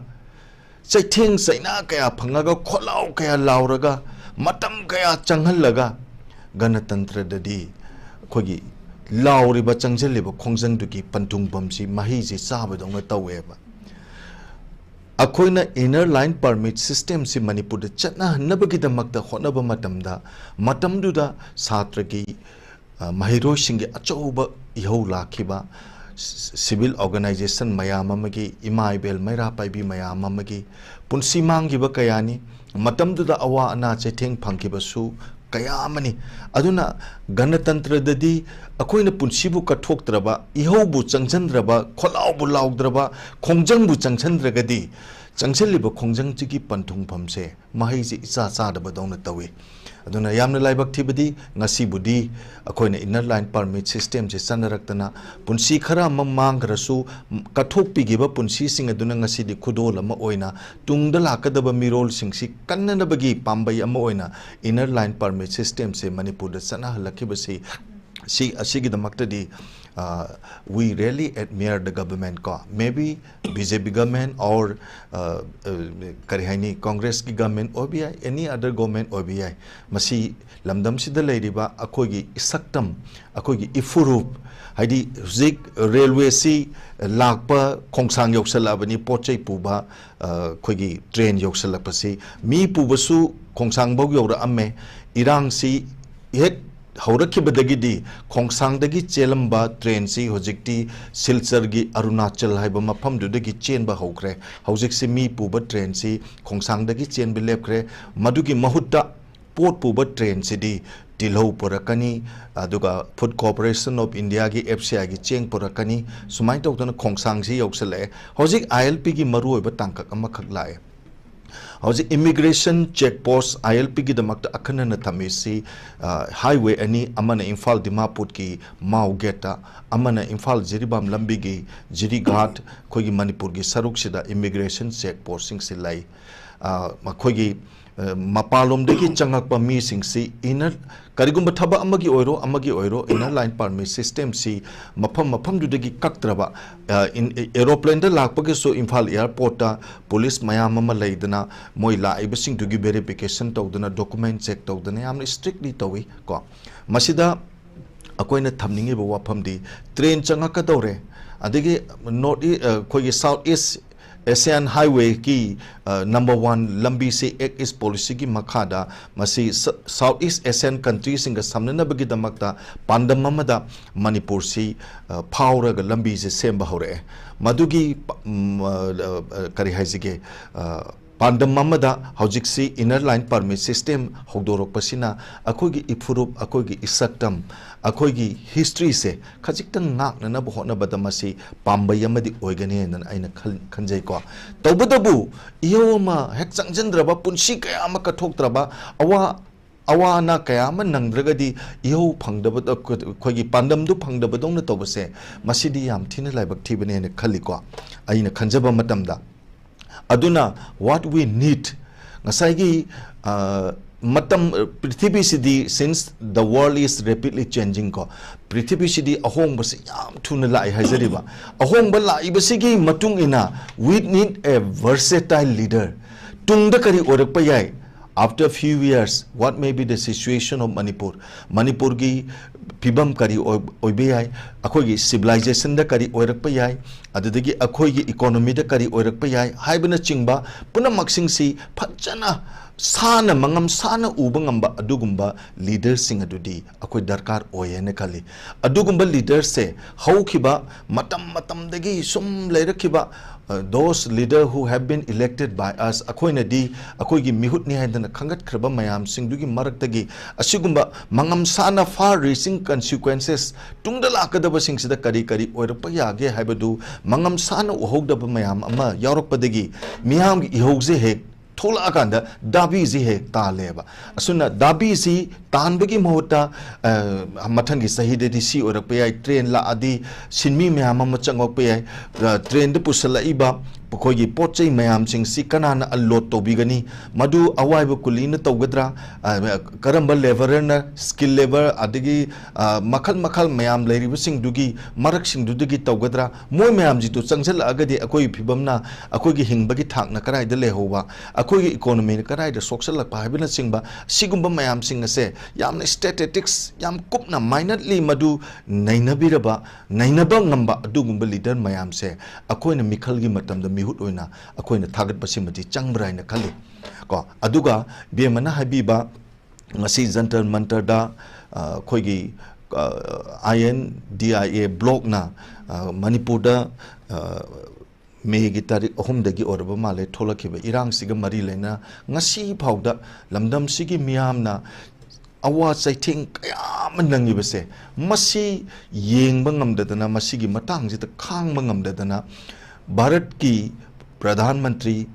ꯆꯩꯊꯦꯡ ꯆꯩꯅꯥ ꯀꯌꯥ ꯐꯪꯉꯒ, ꯈꯣꯠꯂꯥꯎ ꯀꯌꯥ ꯂꯥꯎꯔꯒ, ꯃꯇꯝ ꯀꯌꯥ ꯆꯪꯍꯜꯂꯒ, ꯒꯅꯇꯟꯇ꯭ꯔꯗꯗꯤ ꯑꯩꯈꯣꯏꯒꯤ ꯂꯥꯎꯔꯤꯕ, ꯆꯪꯁꯤꯜꯂꯤꯕ ꯈꯣꯡꯖꯪꯗꯨꯒꯤ ꯄꯟꯊꯨꯡꯐꯝꯁꯤ ꯃꯍꯩꯁꯤ ꯆꯥꯕꯗꯧꯅ ꯇꯧꯋꯦꯕ꯫ ꯑꯩꯈꯣꯏꯅ inner line permit systemꯁꯤ ꯃꯅꯤꯄꯨꯔꯗ ꯆꯠꯅꯍꯟꯅꯕꯒꯤꯗꯃꯛꯇ ꯍꯣꯠꯅꯕ ꯃꯇꯝꯗ, ꯃꯇꯝꯗꯨꯗ ꯁꯥꯇ꯭ꯔꯒꯤ, ꯑ, ꯃꯍꯩꯔꯣꯏꯁꯤꯡꯒꯤ ꯑꯆꯧꯕ ꯏꯍꯧ ꯂꯥꯛꯈꯤꯕ, ꯁꯤ-, civil organisation ꯃꯌꯥꯝ ꯑꯃꯒꯤ, ꯏꯃꯥ ꯏꯕꯦꯜ ꯃꯩꯔꯥ ꯄꯥꯏꯕꯤ ꯃꯌꯥꯝ ꯑꯃꯒꯤ ꯄꯨꯟꯁꯤ ꯃꯥꯡꯈꯤꯕ ꯀꯌꯥꯅꯤ꯫ ꯃꯇꯝꯗꯨꯗ ꯑꯋꯥ ꯑꯅꯥ ꯆꯩꯊꯦꯡ ꯐꯪꯈꯤꯕꯁꯨ ꯀꯌꯥ ꯑꯃꯅꯤ꯫ ꯑꯗꯨꯅ ꯒꯅꯇꯟꯇ꯭ꯔꯗꯗꯤ ꯑꯩꯈꯣꯏꯅ ꯄꯨꯟꯁꯤꯕꯨ ꯀꯠꯊꯣꯛꯇ꯭ꯔꯕ, ꯏꯍꯧꯕꯨ ꯆꯪꯁꯤꯟꯗ꯭ꯔꯕ, ꯈꯣꯜꯂꯥꯎꯕꯨ ꯂꯥꯎꯗ꯭ꯔꯕ, ꯈꯣꯡꯖꯪꯕꯨ ꯆꯪꯁꯤꯟꯗ꯭ꯔꯒꯗꯤ ꯆꯪꯁꯤꯜꯂꯤꯕ ꯈꯣꯡꯖꯪꯁꯤꯒꯤ ꯄꯟꯊꯨꯡꯐꯝꯁꯦ ꯃꯍꯩꯁꯦ ꯏꯆꯥ ꯆꯥꯗꯕꯗꯧꯅ ꯇꯧꯏ꯫ ꯑꯗꯨꯅ ꯌꯥꯝꯅ ꯂꯥꯏꯕꯛ ꯊꯤꯕꯗꯤ ꯉꯁꯤꯕꯨꯗꯤ ꯑꯩꯈꯣꯏꯅ inner line permit systemꯁꯦ ꯆꯠꯅꯔꯛꯇꯅ ꯄꯨꯟꯁꯤ ꯈꯔ ꯑꯃ ꯃꯥꯡꯈ꯭ꯔꯁꯨ, ꯀꯠꯊꯣꯛꯄꯤꯈꯤꯕ ꯄꯨꯟꯁꯤꯁꯤꯡ ꯑꯗꯨꯅ ꯉꯁꯤꯗꯤ ꯈꯨꯗꯣꯜ ꯑꯃ ꯑꯣꯏꯅ ꯇꯨꯡꯗ ꯂꯥꯛꯀꯗꯕ ꯃꯤꯔꯣꯜꯁꯤꯡꯁꯤ ꯀꯟꯅꯅꯕꯒꯤ ꯄꯥꯝꯕꯩ ꯑꯃ ꯑꯣꯏꯅ inner line permit systemꯁꯦ ꯃꯅꯤꯄꯨꯔꯗ ꯆꯠꯅꯍꯜꯂꯛꯈꯤꯕꯁꯤ, ꯁꯤ, ꯑꯁꯤꯒꯤꯗꯃꯛꯇꯗꯤ, ꯑ, we really admire the government ꯀꯣ꯫ Maybe B J P government or, ꯑ, ꯑ, ꯀꯔꯤ ꯍꯥꯏꯅꯤ, Congressꯀꯤ government ꯑꯣꯏꯕ ꯌꯥꯏ, any other government ꯑꯣꯏꯕ ꯌꯥꯏ꯫ ꯃꯁꯤ ꯂꯝꯗꯝꯁꯤꯗ ꯂꯩꯔꯤꯕ ꯑꯩꯈꯣꯏꯒꯤ ꯏꯁꯛꯇꯝ, ꯑꯩꯈꯣꯏꯒꯤ ꯏꯐꯨꯔꯨꯞ, ꯍꯥꯏꯗꯤ ꯍꯧꯖꯤꯛ ꯔꯦꯜꯋꯦꯁꯤ ꯂꯥꯛꯄ ꯈꯣꯡꯁꯥꯡ ꯌꯧꯁꯜꯂꯛꯑꯕꯅꯤ, ꯄꯣꯠ ꯆꯩ ꯄꯨꯕ, ꯑ, ꯑꯩꯈꯣꯏꯒꯤ ꯇ꯭ꯔꯦꯟ ꯌꯧꯁꯜꯂꯛꯄꯁꯤ꯫ ꯃꯤ ꯄꯨꯕꯁꯨ ꯈꯣꯡꯁꯥꯡꯐꯧ ꯌꯧꯔꯛꯑꯝꯃꯦ꯫ ꯏꯔꯥꯡꯁꯤ ꯍꯦꯛ ꯍꯧꯔꯛꯈꯤꯕꯗꯒꯤꯗꯤ ꯈꯣꯡꯁꯥꯡꯗꯒꯤ ꯆꯦꯜꯂꯝꯕ ꯇ꯭ꯔꯦꯟꯁꯤ ꯍꯧꯖꯤꯛꯇꯤ ꯁꯤꯜꯆꯔꯒꯤ ꯑꯔꯨꯅꯥꯆꯜ ꯍꯥꯏꯕ ꯃꯐꯝꯗꯨꯗꯒꯤ ꯆꯦꯟꯕ ꯍꯧꯈ꯭ꯔꯦ꯫ ꯍꯧꯖꯤꯛꯁꯤ ꯃꯤ ꯄꯨꯕ ꯇ꯭ꯔꯦꯟꯁꯤ ꯈꯣꯡꯁꯥꯡꯗꯒꯤ ꯆꯦꯟꯕ ꯂꯦꯞꯈ꯭ꯔꯦ꯫ ꯃꯗꯨꯒꯤ ꯃꯍꯨꯠꯇ ꯄꯣꯠ ꯄꯨꯕ ꯇ꯭ꯔꯦꯟꯁꯤꯗꯤ ꯇꯤꯜꯍꯧ ꯄꯨꯔꯛꯀꯅꯤ, ꯑꯗꯨꯒ Food Corporation of Indiaꯒꯤ, F C Iꯒꯤ ꯆꯦꯡ ꯄꯨꯔꯛꯀꯅꯤ꯫ ꯁꯨꯃꯥꯏꯅ ꯇꯧꯗꯅ ꯈꯣꯡꯁꯥꯡꯁꯤ ꯌꯧꯁꯜꯂꯛꯑꯦ꯫ ꯍꯧꯖꯤꯛ I L Pꯒꯤ ꯃꯔꯨꯑꯣꯏꯕ ꯇꯥꯡꯀꯛ ꯑꯃꯈꯛ ꯂꯥꯛꯑꯦ꯫ ꯍꯧꯖꯤꯛ immigration check post I L Pꯒꯤꯗꯃꯛꯇ ꯑꯈꯟꯅꯅ ꯊꯝꯃꯤꯁꯤ, ꯑ, highway ꯑꯅꯤ, ꯑꯃꯅ ꯏꯝꯐꯥꯜ ꯗꯤꯃꯥꯄꯨꯔꯒꯤ ꯃꯥꯎ ꯒꯦꯠꯇ, ꯑꯃꯅ ꯏꯝꯐꯥꯜ ꯖꯤꯔꯤꯕꯥꯝ ꯂꯝꯕꯤꯒꯤ ꯖꯤꯔꯤꯘꯥꯠ, ꯑꯩꯈꯣꯏꯒꯤ ꯃꯅꯤꯄꯨꯔꯒꯤ ꯁꯔꯨꯛꯁꯤꯗ immigration check postꯁꯤꯡꯁꯤ ꯂꯩ꯫ ꯑ, ꯃꯈꯣꯏꯒꯤ, ꯑ, ꯃꯄꯥꯟꯂꯣꯝꯗꯒꯤ ꯆꯪꯉꯛꯄ ꯃꯤꯁꯤꯡꯁꯤ inner, ꯀꯔꯤꯒꯨꯝꯕ ꯊꯕꯛ ꯑꯃꯒꯤ ꯑꯣꯏꯔꯣ, ꯑꯃꯒꯤ ꯑꯣꯏꯔꯣ, inner line permit systemꯁꯤ ꯃꯐꯝ ꯃꯐꯝꯗꯨꯗꯒꯤ ꯀꯛꯇ꯭ꯔꯕ, ꯑ, in-, aeroplaneꯗ ꯂꯥꯛꯄꯒꯤꯁꯨ ꯏꯝꯐꯥꯜ airportꯇ police ꯃꯌꯥꯝ ꯑꯃ ꯂꯩꯗꯅ, ꯃꯣꯏ ꯂꯥꯛꯏꯕꯁꯤꯡꯗꯨꯒꯤ verification ꯇꯧꯗꯅ, document check ꯇꯧꯗꯅ ꯌꯥꯝꯅ strictly ꯇꯧꯏ ꯀꯣ꯫ ꯃꯁꯤꯗ ꯑꯩꯈꯣꯏꯅ ꯊꯝꯅꯤꯡꯉꯤꯕ ꯋꯥꯐꯝꯗꯤ, ꯇ꯭ꯔꯦꯟ ꯆꯪꯉꯛꯀꯗꯧꯔꯦ, ꯑꯗꯒꯤ North E-, ꯑ, ꯑꯩꯈꯣꯏꯒꯤ South East Asian Highwayꯒꯤ, ꯑ, number one ꯂꯝꯕꯤꯁꯤ Act East Policyꯒꯤ ꯃꯈꯥꯗ ꯃꯁꯤ ꯁ-, South East Asian countryꯁꯤꯡꯒ ꯁꯝꯅꯅꯕꯒꯤꯗꯃꯛꯇ ꯄꯥꯟꯗꯝ ꯑꯃꯗ ꯃꯅꯤꯄꯨꯔꯁꯤ, ꯑ, ꯐꯥꯎꯔꯒ ꯂꯝꯕꯤꯁꯦ ꯁꯦꯝꯕ ꯍꯧꯔꯛꯑꯦ꯫ ꯃꯗꯨꯒꯤ ꯄ-, ꯎꯝ, ꯑ, ꯑ, ꯑ, ꯀꯔꯤ ꯍꯥꯏꯁꯤꯒꯦ, ꯑ, ꯄꯥꯟꯗꯝ ꯑꯃꯗ ꯍꯧꯖꯤꯛꯁꯤ inner line permit system ꯍꯧꯗꯣꯔꯛꯄꯁꯤꯅ ꯑꯩꯈꯣꯏꯒꯤ ꯏꯐꯨꯔꯨꯞ, ꯑꯩꯈꯣꯏꯒꯤ ꯏꯁꯛꯇꯝ, ꯑꯩꯈꯣꯏꯒꯤ historyꯁꯦ ꯈꯖꯤꯛꯇꯪ ꯉꯥꯛꯅꯅꯕ ꯍꯣꯠꯅꯕꯗ ꯃꯁꯤ ꯄꯥꯝꯕꯩ ꯑꯃꯗꯤ ꯑꯣꯏꯒꯅꯤ ꯍꯥꯏꯅ ꯑꯩꯅ ꯈꯟ-, ꯈꯟꯖꯩꯀꯣ꯫ ꯇꯧꯕꯇꯕꯨ ꯏꯍꯧ ꯑꯃ ꯍꯦꯛ ꯆꯪꯁꯤꯟꯗ꯭ꯔꯕ, ꯄꯨꯟꯁꯤ ꯀꯌꯥ ꯑꯃ ꯀꯠꯊꯣꯛꯇ꯭ꯔꯕ, ꯑꯋꯥ ꯑꯋꯥ ꯑꯅꯥ ꯀꯌꯥ ꯑꯃ ꯅꯪꯗ꯭ꯔꯒꯗꯤ ꯏꯍꯧ ꯐꯪꯗꯕ, ꯑꯩꯈꯣꯏꯒꯤ ꯄꯥꯟꯗꯝꯗꯨ ꯐꯪꯗꯕꯗꯧꯅ ꯇꯧꯕꯁꯦ, ꯃꯁꯤꯗꯤ ꯌꯥꯝ ꯊꯤꯅ ꯂꯥꯏꯕꯛ ꯊꯤꯕꯅꯦꯅ ꯈꯜꯂꯤꯀꯣ, ꯑꯩꯅ ꯈꯟꯖꯕ ꯃꯇꯝꯗ꯫ ꯑꯗꯨꯅ what we need, ꯉꯁꯥꯏꯒꯤ, ꯑ, ꯃꯇꯝ, ꯄ꯭ꯔꯤꯊꯤꯕꯤꯁꯤꯗꯤ, since the world is rapidly changing ꯀꯣ, ꯄ꯭ꯔꯤꯊꯤꯕꯤꯁꯤꯗꯤ ꯑꯍꯣꯡꯕꯁꯤ ꯌꯥꯝ ꯊꯨꯅ ꯂꯥꯛꯑꯦ ꯍꯥꯏꯖꯔꯤꯕ꯫ ꯑꯍꯣꯡꯕ ꯂꯥꯛꯏꯕꯁꯤꯒꯤ ꯃꯇꯨꯡ ꯏꯟꯅ we need a versatile leader꯫ ꯇꯨꯡꯗ ꯀꯔꯤ ꯑꯣꯏꯔꯛꯄ ꯌꯥꯏ? After few years, what may be the situation of Manipur? ꯃꯅꯤꯄꯨꯔꯒꯤ ꯐꯤꯕꯝ ꯀꯔꯤ ꯑꯣꯏ-, ꯑꯣꯏꯕ ꯌꯥꯏ? ꯑꯩꯈꯣꯏꯒꯤ civilizationꯗ ꯀꯔꯤ ꯑꯣꯏꯔꯛꯄ ꯌꯥꯏ? ꯑꯗꯨꯗꯒꯤ ꯑꯩꯈꯣꯏꯒꯤ economyꯗ ꯀꯔꯤ ꯑꯣꯏꯔꯛꯄ ꯌꯥꯏ? ꯍꯥꯏꯕꯅꯆꯤꯡꯕ ꯄꯨꯝꯅꯃꯛꯁꯤꯡꯁꯤ ꯐꯖꯅ ꯁꯥꯅ, ꯃꯉꯝ ꯁꯥꯅ ꯎꯕ ꯉꯝꯕ ꯑꯗꯨꯒꯨꯝꯕ leaderꯁꯤꯡ ꯑꯗꯨꯗꯤ ꯑꯩꯈꯣꯏ ꯗꯔꯀꯥꯔ ꯑꯣꯏ ꯍꯥꯏꯅ ꯈꯜꯂꯤ꯫ ꯑꯗꯨꯒꯨꯝꯕ leaderꯁꯦ ꯍꯧꯈꯤꯕ ꯃꯇꯝ ꯃꯇꯝꯗꯒꯤ ꯁꯨꯝ ꯂꯩꯔꯛꯈꯤꯕ, ꯑ, those leader who have been elected by us, ꯑꯩꯈꯣꯏꯅꯗꯤ ꯑꯩꯈꯣꯏꯒꯤ ꯃꯤꯍꯨꯠꯅꯤ ꯍꯥꯏꯗꯅ ꯈꯟꯒꯠꯈ꯭ꯔꯕ ꯃꯌꯥꯝꯁꯤꯡꯗꯨꯒꯤ ꯃꯔꯛꯇꯒꯤ ꯑꯁꯤꯒꯨꯝꯕ ꯃꯉꯝ ꯁꯥꯅ far reaching consequences, ꯇꯨꯡꯗ ꯂꯥꯛꯀꯗꯕꯁꯤꯡꯁꯤꯗ ꯀꯔꯤ ꯀꯔꯤ ꯑꯣꯏꯔꯛꯄ ꯌꯥꯒꯦ ꯍꯥꯏꯕꯗꯨ ꯃꯉꯝ ꯁꯥꯅ ꯎꯍꯧꯗꯕ ꯃꯌꯥꯝ ꯑꯃ ꯌꯥꯎꯔꯛꯄꯗꯒꯤ ꯃꯤꯌꯥꯝꯒꯤ ꯏꯍꯧꯁꯦ ꯍꯦꯛ ꯊꯣꯛꯂꯛꯑꯀꯥꯟꯗ ꯗꯥꯕꯤꯁꯤ ꯍꯦꯛ ꯇꯥꯜꯂꯦꯕ꯫ ꯑꯁꯨꯝꯅ ꯗꯥꯕꯤꯁꯤ ꯇꯥꯟꯕꯒꯤ ꯃꯍꯨꯠꯇ, ꯑ, ꯃꯊꯪꯒꯤ ꯆꯍꯤꯗꯗꯤ ꯁꯤ ꯑꯣꯏꯔꯛꯄ ꯌꯥꯏ, train ꯂꯥꯛꯑꯗꯤ ꯁꯤꯟꯃꯤ ꯃꯌꯥꯝ ꯑꯃ ꯆꯪꯂꯛꯄ ꯌꯥꯏ, ꯑ, trainꯗ ꯄꯨꯁꯜꯂꯛꯏꯕ ꯑꯩꯈꯣꯏꯒꯤ ꯄꯣꯠ ꯆꯩ ꯃꯌꯥꯝꯁꯤꯡꯁꯤ ꯀꯅꯥꯅ unload ꯇꯧꯕꯤꯒꯅꯤ? ꯃꯗꯨ ꯑꯋꯥꯏꯕ ꯀꯨꯂꯤꯅ ꯇꯧꯒꯗ꯭ꯔꯥ? ꯑ, ꯀꯔꯝꯕ labourꯅ, skilled labour, ꯑꯗꯒꯤ, ꯑ, ꯃꯈꯜ ꯃꯈꯜ ꯃꯌꯥꯝ ꯂꯩꯔꯤꯕꯁꯤꯡꯗꯨꯒꯤ ꯃꯔꯛꯁꯤꯡꯗꯨꯗꯒꯤ ꯇꯧꯒꯗ꯭ꯔꯥ? ꯃꯣꯏ ꯃꯌꯥꯝꯁꯤꯗꯨ ꯆꯪꯁꯤꯜꯂꯛꯑꯒꯗꯤ ꯑꯩꯈꯣꯏꯒꯤ ꯐꯤꯕꯝꯅ, ꯑꯩꯈꯣꯏꯒꯤ ꯍꯤꯡꯕꯒꯤ ꯊꯥꯛꯅ ꯀꯗꯥꯏꯗ ꯂꯩꯍꯧꯕ, ꯑꯩꯈꯣꯏꯒꯤ economyꯅ ꯀꯗꯥꯏꯗ ꯁꯣꯛꯆꯜꯂꯛꯄ ꯍꯥꯏꯕꯅꯆꯤꯡꯕ, ꯁꯤꯒꯨꯝꯕ ꯃꯌꯥꯝꯁꯤꯡ ꯑꯁꯦ ꯌꯥꯝꯅ statistics ꯌꯥꯝ ꯀꯨꯞꯅ, minutely ꯃꯗꯨ ꯅꯩꯅꯕꯤꯔꯕ, ꯅꯩꯅꯕ ꯉꯝꯕ ꯑꯗꯨꯒꯨꯝꯕ leader ꯃꯌꯥꯝꯁꯦ ꯑꯩꯈꯣꯏꯅ ꯃꯤꯈꯜꯒꯤ ꯃꯇꯝꯗ ꯃꯤꯍꯨꯠ ꯑꯣꯏꯅ ꯑꯩꯈꯣꯏꯅ ꯊꯥꯒꯠꯄꯁꯤꯃꯗꯤ ꯆꯪꯕ꯭ꯔꯥ ꯍꯥꯏꯅ ꯈꯜꯂꯤ꯫ ꯀꯣ, ꯑꯗꯨꯒ ꯕꯦꯝꯃꯅ ꯍꯥꯏꯕꯤꯕ, ꯉꯁꯤ ꯖꯟꯇꯔ ꯃꯟꯇꯔꯗ, ꯑ, ꯑꯩꯈꯣꯏꯒꯤ, ꯑ, INDIA blockꯅ, ꯑ, ꯃꯅꯤꯄꯨꯔꯗ, ꯑ, ꯃꯦꯒꯤ ꯇꯥꯔꯤꯛ ꯑꯍꯨꯝꯗꯒꯤ ꯑꯣꯏꯔꯕ ꯃꯥꯜꯂꯦ ꯊꯣꯛꯂꯛꯈꯤꯕ ꯏꯔꯥꯡꯁꯤꯒ ꯃꯔꯤ ꯂꯩꯅꯅ ꯉꯁꯤ ꯐꯥꯎꯗ ꯂꯝꯗꯝꯁꯤꯒꯤ ꯃꯤꯌꯥꯝꯅ ꯑꯋꯥ ꯆꯩꯊꯦꯡ ꯀꯌꯥ ꯑꯃ ꯅꯪꯉꯤꯕꯁꯦ, ꯃꯁꯤ ꯌꯦꯡꯕ ꯉꯝꯗꯗꯅ, ꯃꯁꯤꯒꯤ ꯃꯇꯥꯡꯁꯤꯗ ꯈꯥꯡꯕ ꯉꯝꯗꯗꯅ ꯚꯥꯔꯠꯀꯤ ꯄ꯭ꯔꯙꯥꯟ ꯃꯟꯇ꯭ꯔꯤ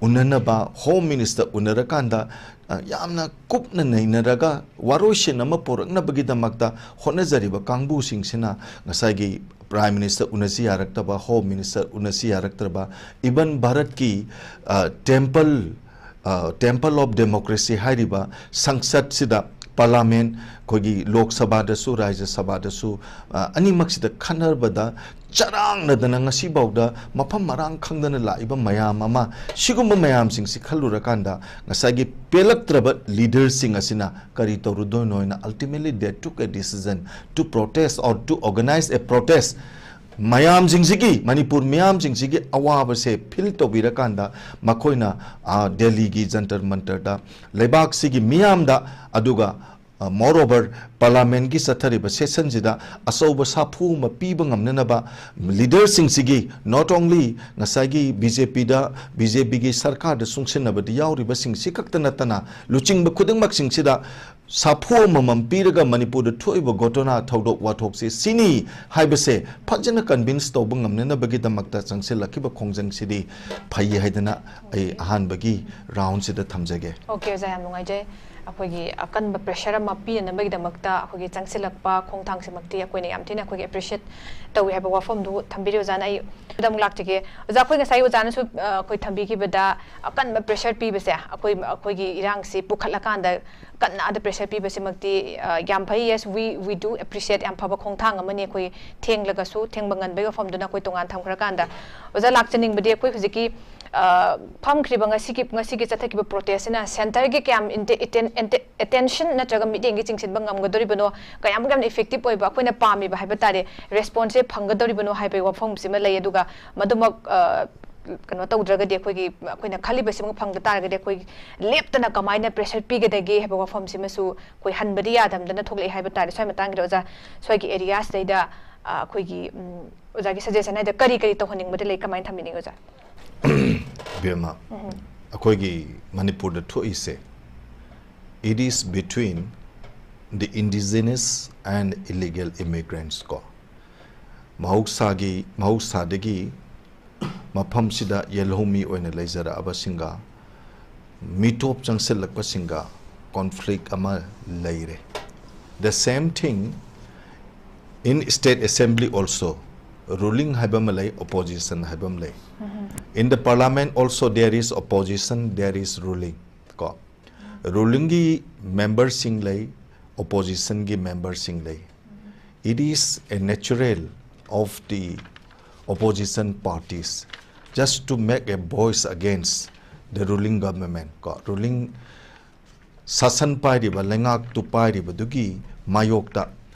ꯎꯅꯅꯕ, ꯍꯣꯝ ꯃꯤꯅꯤꯁꯇꯔ ꯎꯅꯔꯀꯥꯟꯗ, ꯑ, ꯌꯥꯝꯅ ꯀꯨꯞꯅ ꯅꯩꯅꯔꯒ ꯋꯥꯔꯣꯏꯁꯤꯟ ꯑꯃ ꯄꯨꯔꯛꯅꯕꯒꯤꯗꯃꯛꯇ ꯍꯣꯠꯅꯖꯔꯤꯕ ꯀꯥꯡꯕꯨꯁꯤꯡꯁꯤꯅ ꯉꯁꯥꯏꯒꯤ ꯄ꯭ꯔꯥꯏꯝ ꯃꯤꯅꯤꯁꯇꯔ ꯎꯅꯁꯤ ꯌꯥꯔꯛꯇꯕ, ꯍꯣꯝ ꯃꯤꯅꯤꯁꯇꯔ ꯎꯅꯁꯤ ꯌꯥꯔꯛꯇ꯭ꯔꯕ, ꯏꯕꯟ ꯚꯥꯔꯠꯀꯤ, ꯑ, ꯇꯦꯝꯄꯜ, ꯑ, ꯇꯦꯝꯄꯜ ꯑꯣꯐ ꯗꯦꯃꯣꯀ꯭ꯔꯦꯁꯤ ꯍꯥꯏꯔꯤꯕ ꯁꯪꯁꯠꯁꯤꯗ, ꯄꯥꯔꯂꯥꯃꯦꯟ, ꯑꯩꯈꯣꯏꯒꯤ ꯂꯣꯛ ꯁꯚꯥꯗꯁꯨ, ꯔꯥꯖ꯭ꯌ ꯁꯚꯥꯗꯁꯨ, ꯑ, ꯑꯅꯤꯃꯛꯁꯤꯗ ꯈꯟꯅꯕꯗ ꯆꯔꯥꯡꯅꯗꯅ ꯉꯁꯤꯐꯥꯎꯗ ꯃꯐꯝ ꯃꯔꯥꯡ ꯈꯪꯗꯅ ꯂꯥꯛꯏꯕ ꯃꯌꯥꯝ ꯑꯃ, ꯁꯤꯒꯨꯝꯕ ꯃꯌꯥꯝꯁꯤꯡꯁꯤ ꯈꯜꯂꯨꯔꯀꯥꯟꯗ ꯉꯁꯥꯏꯒꯤ ꯄꯦꯜꯂꯛꯇ꯭ꯔꯕ ꯂꯤꯗꯔꯁꯤꯡ ꯑꯁꯤꯅ ꯀꯔꯤ ꯇꯧꯔꯨꯗꯣꯏꯅꯣ ꯍꯥꯏꯅ, ultimately they took a decision to protest or to organize a protest꯫ ꯃꯌꯥꯝꯁꯤꯡꯁꯤꯒꯤ, Manipur ꯃꯤꯌꯥꯝꯁꯤꯡꯁꯤꯒꯤ ꯑꯋꯥꯕꯁꯦ ꯐꯤꯜ ꯇꯧꯕꯤꯔꯀꯥꯟꯗ ꯃꯈꯣꯏꯅ, ꯑ, ꯗꯦꯜꯂꯤꯒꯤ ꯖꯟꯇꯔ ꯃꯟꯇꯔꯗ ꯂꯩꯕꯥꯛꯁꯤꯒꯤ ꯃꯤꯌꯥꯝꯗ, ꯑꯗꯨꯒ, ꯑ, moreover, ꯄꯥꯔꯂꯥꯃꯦꯟꯒꯤ ꯆꯠꯊꯔꯤꯕ ꯁꯦꯁꯟꯁꯤꯗ ꯑꯆꯧꯕ ꯁꯥꯐꯨ ꯑꯃ ꯄꯤꯕ ꯉꯝꯅꯅꯕ ꯂꯤꯗꯔꯁꯤꯡꯁꯤꯒꯤ, not only ꯉꯁꯥꯏꯒꯤ ꯕꯤ ꯖꯦ ꯄꯤꯗ, ꯕꯤ ꯖꯦ ꯄꯤꯒꯤ ꯁꯔꯀꯥꯔꯗ ꯆꯨꯡꯁꯤꯟꯅꯕꯗ ꯌꯥꯎꯔꯤꯕꯁꯤꯡꯁꯤ ꯈꯛꯇ ꯅꯠꯇꯅ ꯂꯨꯆꯤꯡꯕ ꯈꯨꯗꯤꯡꯃꯛꯁꯤꯡꯁꯤꯗ ꯁꯥꯐꯨ ꯑꯃꯃꯝ ꯄꯤꯔꯒ ꯃꯅꯤꯄꯨꯔꯗ ꯊꯣꯛꯏꯕ ꯘꯣꯇꯣꯅꯥ, ꯊꯧꯗꯣꯛ ꯋꯥꯊꯣꯛꯁꯦ ꯁꯤꯅꯤ ꯍꯥꯏꯕꯁꯦ ꯐꯖꯅ ꯀꯟꯚꯤꯟꯁ ꯇꯧꯕ ꯉꯝꯅꯅꯕꯒꯤꯗꯃꯛꯇ ꯆꯪꯁꯤꯜꯂꯛꯈꯤꯕ ꯈꯣꯡꯖꯪꯁꯤꯗꯤ ꯐꯩ ꯍꯥꯏꯗꯅ ꯑꯩ ꯑꯍꯥꯟꯕꯒꯤ ꯔꯥꯎꯟꯁꯤꯗ ꯊꯝꯖꯒꯦ꯫ ꯑꯣꯀꯦ, ꯑꯣꯖꯥ, ꯌꯥꯝ ꯅꯨꯡꯉꯥꯏꯖꯩ꯫ ꯑꯩꯈꯣꯏꯒꯤ ꯑꯀꯟꯕ ꯄ꯭ꯔꯦꯁꯔ ꯑꯃ ꯄꯤꯅꯅꯕꯒꯤꯗꯃꯛꯇ ꯑꯩꯈꯣꯏꯒꯤ ꯆꯪꯁꯤꯜꯂꯛꯄ ꯈꯣꯡꯊꯥꯡꯁꯤꯃꯛꯇꯤ ꯑꯩꯈꯣꯏꯅ ꯌꯥꯝ ꯊꯤꯅ ꯑꯩꯈꯣꯏꯒꯤ ꯑꯦꯄ꯭ꯔꯤꯁꯤꯌꯦꯠ ꯇꯧꯏ ꯍꯥꯏꯕ ꯋꯥꯐꯝꯗꯨ ꯊꯝꯕꯤꯔꯤ꯫ ꯑꯣꯖꯥꯅ ꯑꯩ ꯑꯗꯨꯗ ꯑꯃꯨꯛ ꯂꯥꯛꯆꯒꯦ꯫ ꯑꯣꯖꯥ, ꯑꯩꯈꯣꯏ ꯉꯁꯥꯏ ꯑꯣꯖꯥꯅꯁꯨ, ꯑ, ꯑꯩꯈꯣꯏ ꯊꯝꯕꯤꯈꯤꯕꯗ ꯑꯀꯟꯕ ꯄ꯭ꯔꯦꯁꯔ ꯄꯤꯕꯁꯦ ꯑꯩꯈꯣꯏ, ꯑꯩꯈꯣꯏꯒꯤ ꯏꯔꯥꯡꯁꯤ ꯄꯨꯈꯠꯂꯀꯥꯟꯗ ꯀꯟꯅ ꯑꯗ ꯄ꯭ꯔꯦꯁꯔ ꯄꯤꯕꯁꯤꯃꯛꯇꯤ, ꯑ, ꯌꯥꯝ ꯐꯩ꯫ Yes, we, we do appreciate, ꯌꯥꯝ ꯐꯕ ꯈꯣꯡꯊꯥꯡ ꯑꯃꯅꯤ꯫ ꯑꯩꯈꯣꯏ ꯊꯦꯡꯂꯒꯁꯨ, ꯊꯦꯡꯕ ꯉꯟꯕꯒꯤ ꯋꯥꯐꯝꯗꯨꯅ ꯑꯩꯈꯣꯏ ꯇꯣꯉꯥꯟ ꯊꯝꯈ꯭ꯔꯀꯥꯟꯗ, ꯑꯣꯖꯥ, ꯂꯥꯛꯆꯅꯤꯡꯕꯗꯤ ꯑꯩꯈꯣꯏ ꯍꯧꯖꯤꯛꯀꯤ, ꯑ, ꯐꯝꯈ꯭ꯔꯤꯕ ꯉꯁꯤꯒꯤ, ꯉꯁꯤꯒꯤ ꯆꯠꯊꯈꯤꯕ ꯄ꯭ꯔꯣꯇꯦꯁꯁꯤꯅ ꯁꯦꯟꯇꯔꯒꯤ ꯀꯌꯥꯝ ꯏꯟꯇꯦ-, ꯏꯇꯦꯟ-, ꯑꯦꯟꯇꯦ-, ꯑꯦꯇꯦꯟꯁꯟ ꯅꯠꯇ꯭ꯔꯒ ꯃꯤꯠꯌꯦꯡꯒꯤ ꯆꯤꯡꯁꯤꯟꯕ ꯉꯝꯒꯗꯧꯔꯤꯕꯅꯣ, ꯀꯌꯥꯃꯨꯛ ꯌꯥꯝꯅ ꯏꯐꯦꯛꯇꯤꯞ ꯑꯣꯏꯕ, ꯑꯩꯈꯣꯏꯅ ꯄꯥꯝꯃꯤꯕ ꯍꯥꯏꯕ ꯇꯥꯔꯦ, ꯔꯦꯁꯄꯣꯟꯁꯁꯦ ꯐꯪꯒꯗꯧꯔꯤꯕꯅꯣ ꯍꯥꯏꯕꯒꯤ ꯋꯥꯐꯝꯁꯤꯃ ꯂꯩ꯫ ꯑꯗꯨꯒ ꯃꯗꯨꯃꯛ, ꯑ, ꯀꯩꯅꯣ ꯇꯧꯗ꯭ꯔꯒꯗꯤ, ꯑꯩꯈꯣꯏꯒꯤ, ꯑꯩꯈꯣꯏꯅ ꯈꯜꯂꯤꯕꯁꯤꯃꯛ ꯐꯪꯗ ꯇꯥꯔꯒꯗꯤ ꯑꯩꯈꯣꯏ ꯂꯦꯞꯇꯅ ꯀꯃꯥꯏꯅ ꯄ꯭ꯔꯦꯁꯔ ꯄꯤꯒꯗꯒꯦ ꯍꯥꯏꯕ ꯋꯥꯐꯝꯁꯤꯃꯁꯨ ꯑꯩꯈꯣꯏ ꯍꯟꯕꯗꯤ ꯌꯥꯗꯝꯗꯅ ꯊꯣꯛꯂꯛꯑꯦ ꯍꯥꯏꯕ ꯇꯥꯔꯦ꯫ ꯁ꯭ꯋꯥꯏ ꯃꯇꯥꯡꯒꯤꯗ ꯑꯣꯖꯥ, ꯁ꯭ꯋꯥꯏꯒꯤ ꯑꯦꯔꯤꯌꯥꯁꯤꯗꯩꯗ ꯑ, ꯑꯩꯈꯣꯏꯒꯤ, ꯎꯝ, ꯑꯣꯖꯥꯒꯤ ꯁꯖꯦꯁꯟ ꯍꯥꯏꯗ ꯀꯔꯤ ꯀꯔꯤ ꯇꯧꯍꯟꯅꯤꯡꯕꯗꯤ ꯂꯩ, ꯀꯃꯥꯏꯅ ꯊꯝꯕꯤꯅꯤꯡꯉꯤ ꯑꯣꯖꯥ? ꯏꯕꯦꯝꯃ, ꯑꯩꯈꯣꯏꯒꯤ ꯃꯅꯤꯄꯨꯔꯗ ꯊꯣꯛꯏꯁꯦ, it is between the indigenous and illegal immigrants ꯀꯣ꯫ ꯃꯍꯧꯁꯥꯒꯤ ꯃꯍꯧꯁꯥꯗꯒꯤ ꯃꯐꯝꯁꯤꯗ ꯌꯦꯜꯍꯧꯃꯤ ꯑꯣꯏꯅ ꯂꯩꯖꯔꯛꯑꯕꯁꯤꯡꯒ ꯃꯤꯇꯣꯞ ꯆꯪꯁꯤꯜꯂꯛꯄꯁꯤꯡꯒ ꯀꯣꯟꯐ꯭ꯂꯤꯛ ꯑꯃ ꯂꯩꯔꯦ꯫ The same thing in state assembly also, ruling ꯍꯥꯏꯕ ꯑꯃ ꯂꯩ, opposition ꯍꯥꯏꯕ ꯑꯃ ꯂꯩ꯫ In the parliament also there is opposition, there is ruling ꯀꯣ꯫ Rulingꯒꯤ memberꯁꯤꯡ ꯂꯩ, oppositionꯒꯤ memberꯁꯤꯡ ꯂꯩ꯫ It is a natural of the opposition parties just to make a voice against the ruling government ꯀꯣ꯫ Ruling ꯁꯥꯁꯟ ꯄꯥꯏꯔꯤꯕ, ꯂꯩꯉꯥꯛꯇꯨ ꯄꯥꯏꯔꯤꯕꯗꯨꯒꯤ ꯃꯥꯌꯣꯛꯇ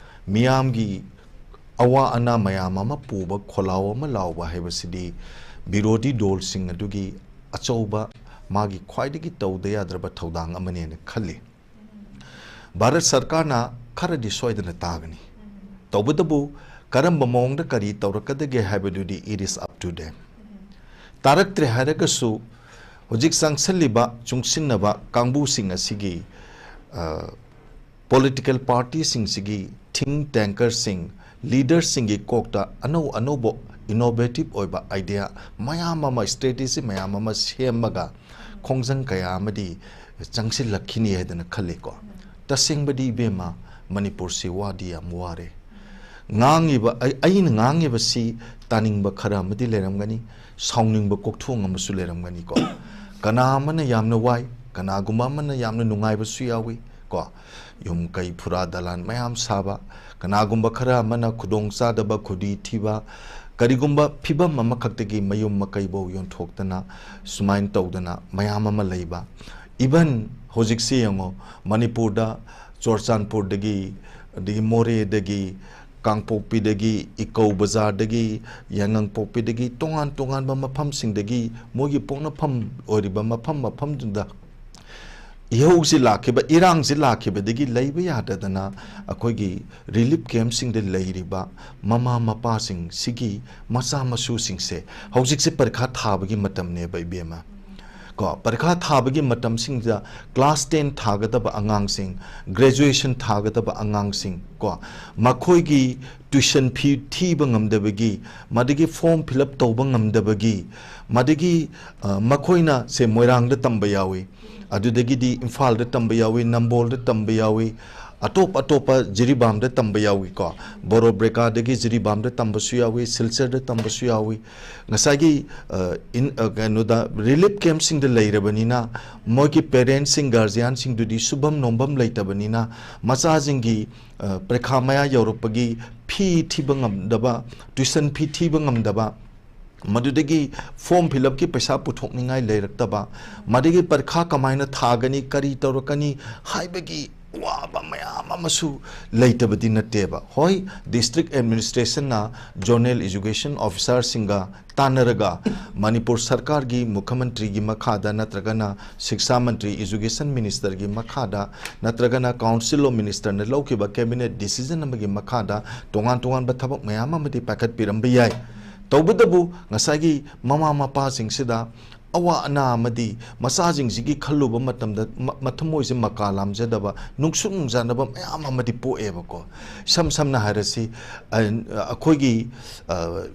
ꯃꯤꯌꯥꯝꯒꯤ ꯑꯋꯥ ꯑꯅꯥ ꯃꯌꯥꯝ ꯑꯃ ꯄꯨꯕ ꯈꯣꯜꯂꯥꯎ ꯑꯃ ꯂꯥꯎꯕ ꯍꯥꯏꯕꯁꯤꯗꯤ ꯕꯤꯔꯣꯙꯤ ꯗꯣꯜꯁꯤꯡ ꯑꯗꯨꯒꯤ ꯑꯆꯧꯕ, ꯃꯥꯒꯤ ꯈ꯭ꯋꯥꯏꯗꯒꯤ ꯇꯧꯗ ꯌꯥꯗ꯭ꯔꯕ ꯊꯧꯗꯥꯡ ꯑꯃꯅꯦꯅ ꯈꯜꯂꯤ꯫ ꯚꯥꯔꯠ ꯁꯔꯀꯥꯔꯅ ꯈꯔꯗꯤ ꯁꯣꯏꯗꯅ ꯇꯥꯒꯅꯤ꯫ ꯇꯧꯕꯇꯕꯨ ꯀꯔꯝꯕ ꯃꯑꯣꯡꯗ ꯀꯔꯤ ꯇꯧꯔꯛꯀꯗꯒꯦ ꯍꯥꯏꯕꯗꯨꯗꯤ it is up to them꯫ ꯇꯥꯔꯛꯇ꯭ꯔꯦ ꯍꯥꯏꯔꯒꯁꯨ ꯍꯧꯖꯤꯛ ꯆꯪꯁꯤꯜꯂꯤꯕ ꯆꯨꯡꯁꯤꯟꯅꯕ ꯀꯥꯡꯕꯨꯁꯤꯡ ꯑꯁꯤꯒꯤ, ꯑ, political partyꯁꯤꯡꯁꯤꯒꯤ think tankerꯁꯤꯡ, leaderꯁꯤꯡꯒꯤ ꯀꯣꯛꯇ ꯑꯅꯧ ꯑꯅꯧꯕ innovative ꯑꯣꯏꯕ idea ꯃꯌꯥꯝ ꯑꯃ, strategy ꯃꯌꯥꯝ ꯑꯃ ꯁꯦꯝꯃꯒ ꯈꯣꯡꯖꯪ ꯀꯌꯥ ꯑꯃꯗꯤ ꯆꯪꯁꯤꯜꯂꯛꯈꯤꯅꯤ ꯍꯥꯏꯗꯅ ꯈꯜꯂꯤꯀꯣ꯫ ꯇꯁꯦꯡꯕꯗꯤ ꯏꯕꯦꯝꯃ, ꯃꯅꯤꯄꯨꯔꯁꯤ ꯋꯥꯗꯤ ꯌꯥꯝ ꯋꯥꯔꯦ꯫ ꯉꯥꯡꯉꯤꯕ, ꯑꯩ-, ꯑꯩꯅ ꯉꯥꯡꯉꯤꯕꯁꯤ ꯇꯥꯅꯤꯡꯕ ꯈꯔ ꯑꯃꯗꯤ ꯂꯩꯔꯝꯒꯅꯤ, ꯁꯥꯎꯅꯤꯡꯕ ꯀꯣꯛꯊꯣꯡ ꯑꯃꯁꯨ ꯂꯩꯔꯝꯒꯅꯤꯀꯣ꯫ ꯀꯅꯥ ꯑꯃꯅ ꯌꯥꯝꯅ ꯋꯥꯏ, ꯀꯅꯥꯒꯨꯝꯕ ꯑꯃꯅ ꯌꯥꯝꯅ ꯅꯨꯡꯉꯥꯏꯕꯁꯨ ꯌꯥꯎꯏ ꯀꯣ꯫ ꯌꯨꯝ ꯀꯩ ꯐꯨꯔꯥ ꯗꯂꯥꯟ ꯃꯌꯥꯝ ꯁꯥꯕ, ꯀꯅꯥꯒꯨꯝꯕ ꯈꯔ ꯑꯃꯅ ꯈꯨꯗꯣꯡ ꯆꯥꯗꯕ, ꯈꯨꯗꯤ ꯊꯤꯕ, ꯀꯔꯤꯒꯨꯝꯕ ꯐꯤꯕꯝ ꯑꯃꯈꯛꯇꯒꯤ ꯃꯌꯨꯝ ꯃꯀꯩꯐꯧ ꯌꯣꯟꯊꯣꯛꯇꯅ ꯁꯨꯃꯥꯏꯅ ꯇꯧꯗꯅ ꯃꯌꯥꯝ ꯑꯃ ꯂꯩꯕ꯫ Even ꯍꯧꯖꯤꯛꯁꯤ ꯌꯦꯡꯉꯣ, ꯃꯅꯤꯄꯨꯔꯗ ꯆꯨꯔꯆꯥꯟꯄꯨꯔꯗꯒꯤ, ꯑꯗꯒꯤ ꯃꯣꯔꯦꯗꯒꯤ, ꯀꯥꯡꯄꯣꯛꯄꯤꯗꯒꯤ, ꯏꯀꯧ ꯕꯖꯥꯔꯗꯒꯤ, ꯌꯥꯏꯉꯪꯄꯣꯛꯄꯤꯗꯒꯤ, ꯇꯣꯉꯥꯟ ꯇꯣꯉꯥꯟꯕ ꯃꯐꯝꯁꯤꯡꯗꯒꯤ ꯃꯣꯏꯒꯤ ꯄꯣꯛꯅꯐꯝ ꯑꯣꯏꯔꯤꯕ ꯃꯐꯝ ꯃꯐꯝꯗꯨꯗ ꯏꯍꯧꯁꯤ ꯂꯥꯛꯈꯤꯕ, ꯏꯔꯥꯡꯁꯤ ꯂꯥꯛꯈꯤꯕꯗꯒꯤ ꯂꯩꯕ ꯌꯥꯗꯗꯅ ꯑꯩꯈꯣꯏꯒꯤ ꯔꯤꯂꯤꯐ ꯀꯦꯝꯞꯁꯤꯡꯗ ꯂꯩꯔꯤꯕ ꯃꯃꯥ ꯃꯄꯥꯁꯤꯡꯁꯤꯒꯤ ꯃꯆꯥ ꯃꯁꯨꯁꯤꯡꯁꯦ ꯍꯧꯖꯤꯛꯁꯦ ꯄꯔꯤꯈꯥ ꯊꯥꯕꯒꯤ ꯃꯇꯝꯅꯦꯕ, ꯏꯕꯦꯝꯃ꯫ ꯀꯣ, ꯄꯔꯤꯈꯥ ꯊꯥꯕꯒꯤ ꯃꯇꯝꯁꯤꯡꯗ class ten ꯊꯥꯒꯗꯕ ꯑꯉꯥꯡꯁꯤꯡ, graduation ꯊꯥꯒꯗꯕ ꯑꯉꯥꯡꯁꯤꯡ, ꯀꯣ, ꯃꯈꯣꯏꯒꯤ tuition fee ꯊꯤꯕ ꯉꯝꯗꯕꯒꯤ, ꯃꯗꯒꯤ form fill up ꯇꯧꯕ ꯉꯝꯗꯕꯒꯤ, ꯃꯗꯒꯤ, ꯑ, ꯃꯈꯣꯏꯅ ꯁꯦ ꯃꯣꯏꯔꯥꯡꯗ ꯇꯝꯕ ꯌꯥꯎꯏ, ꯑꯗꯨꯗꯒꯤꯗꯤ ꯏꯝꯐꯥꯜꯗ ꯇꯝꯕ ꯌꯥꯎꯏ, ꯅꯝꯕꯣꯜꯗ ꯇꯝꯕ ꯌꯥꯎꯏ, ꯑꯇꯣꯞ ꯑꯇꯣꯞꯄ ꯖꯤꯔꯤꯕꯥꯝꯗ ꯇꯝꯕ ꯌꯥꯎꯏꯀꯣ, ꯕꯣꯔꯣꯕ꯭ꯔꯦꯀꯥꯗꯒꯤ ꯖꯤꯔꯤꯕꯥꯝꯗ ꯇꯝꯕꯁꯨ ꯌꯥꯎꯏ, ꯁꯤꯜꯆꯔꯗ ꯇꯝꯕꯁꯨ ꯌꯥꯎꯏ꯫ ꯉꯁꯥꯏꯒꯤ, ꯑ, ꯏꯟ-, ꯑ, ꯀꯩꯅꯣꯗ, ꯔꯤꯂꯤꯐ ꯀꯦꯝꯞꯁꯤꯡꯗ ꯂꯩꯔꯕꯅꯤꯅ ꯃꯣꯏꯒꯤ ꯄꯦꯔꯦꯟꯁꯁꯤꯡ, ꯒꯥꯔꯖꯤꯌꯥꯟꯁꯤꯡꯗꯨꯗꯤ ꯁꯨꯐꯝ ꯅꯣꯝꯐꯝ ꯂꯩꯇꯕꯅꯤꯅ ꯃꯆꯥꯁꯤꯡꯒꯤ, ꯑ, ꯄꯔꯤꯈꯥ ꯃꯌꯥ ꯌꯧꯔꯛꯄꯒꯤ ꯐꯤ ꯊꯤꯕ ꯉꯝꯗꯕ, tuition fee ꯊꯤꯕ ꯉꯝꯗꯕ, ꯃꯗꯨꯗꯒꯤ form fill up ꯀꯤ ꯄꯩꯁꯥ ꯄꯨꯊꯣꯛꯅꯤꯡꯉꯥꯏ ꯂꯩꯔꯛꯇꯕ, ꯃꯗꯒꯤ ꯄꯔꯤꯈꯥ ꯀꯃꯥꯏꯅ ꯊꯥꯒꯅꯤ, ꯀꯔꯤ ꯇꯧꯔꯛꯀꯅꯤ ꯍꯥꯏꯕꯒꯤ ꯑꯋꯥꯕ ꯃꯌꯥꯝ ꯑꯃꯁꯨ ꯂꯩꯇꯕꯗꯤ ꯅꯠꯇꯦꯕ꯫ ꯍꯣꯏ, district administration ꯅ zonal education officer ꯁꯤꯡꯒ ꯇꯥꯟꯅꯔꯒ ꯃꯅꯤꯄꯨꯔ ꯁꯔꯀꯥꯔꯒꯤ ꯃꯨꯈ꯭ꯌ ꯃꯟꯇ꯭ꯔꯤꯒꯤ ꯃꯈꯥꯗ ꯅꯠꯇ꯭ꯔꯒꯅ ꯁꯤꯛꯁꯥ ꯃꯟꯇ꯭ꯔꯤ, education minister ꯒꯤ ꯃꯈꯥꯗ ꯅꯠꯇ꯭ꯔꯒꯅ Council of Minister ꯅ ꯂꯧꯈꯤꯕ cabinet decision ꯑꯃꯒꯤ ꯃꯈꯥꯗ ꯇꯣꯉꯥꯟ ꯇꯣꯉꯥꯟꯕ ꯊꯕꯛ ꯃꯌꯥꯝ ꯑꯃꯗꯤ ꯄꯥꯏꯈꯠꯄꯤꯔꯝꯕ ꯌꯥꯏ꯫ ꯇꯧꯕꯇꯕꯨ ꯉꯁꯥꯏꯒꯤ ꯃꯃꯥ ꯃꯄꯥꯁꯤꯡꯁꯤꯗ ꯑꯋꯥ ꯑꯅꯥ ꯑꯃꯗꯤ ꯃꯆꯥꯁꯤꯡꯁꯤꯒꯤ ꯈꯜꯂꯨꯕ ꯃꯇꯝꯗ ꯃ-, ꯃꯊꯃꯣꯏꯁꯦ ꯃꯀꯥ ꯂꯥꯝꯖꯗꯕ, ꯅꯨꯡꯁꯨꯛ ꯅꯨꯡꯖꯥꯅꯕ ꯃꯌꯥꯝ ꯑꯃꯗꯤ ꯄꯣꯛꯑꯦꯕꯀꯣ꯫ ꯏꯁꯝ ꯁꯝꯅ ꯍꯥꯏꯔꯁꯤ, ꯑ, ꯑꯩꯈꯣꯏꯒꯤ, ꯑ,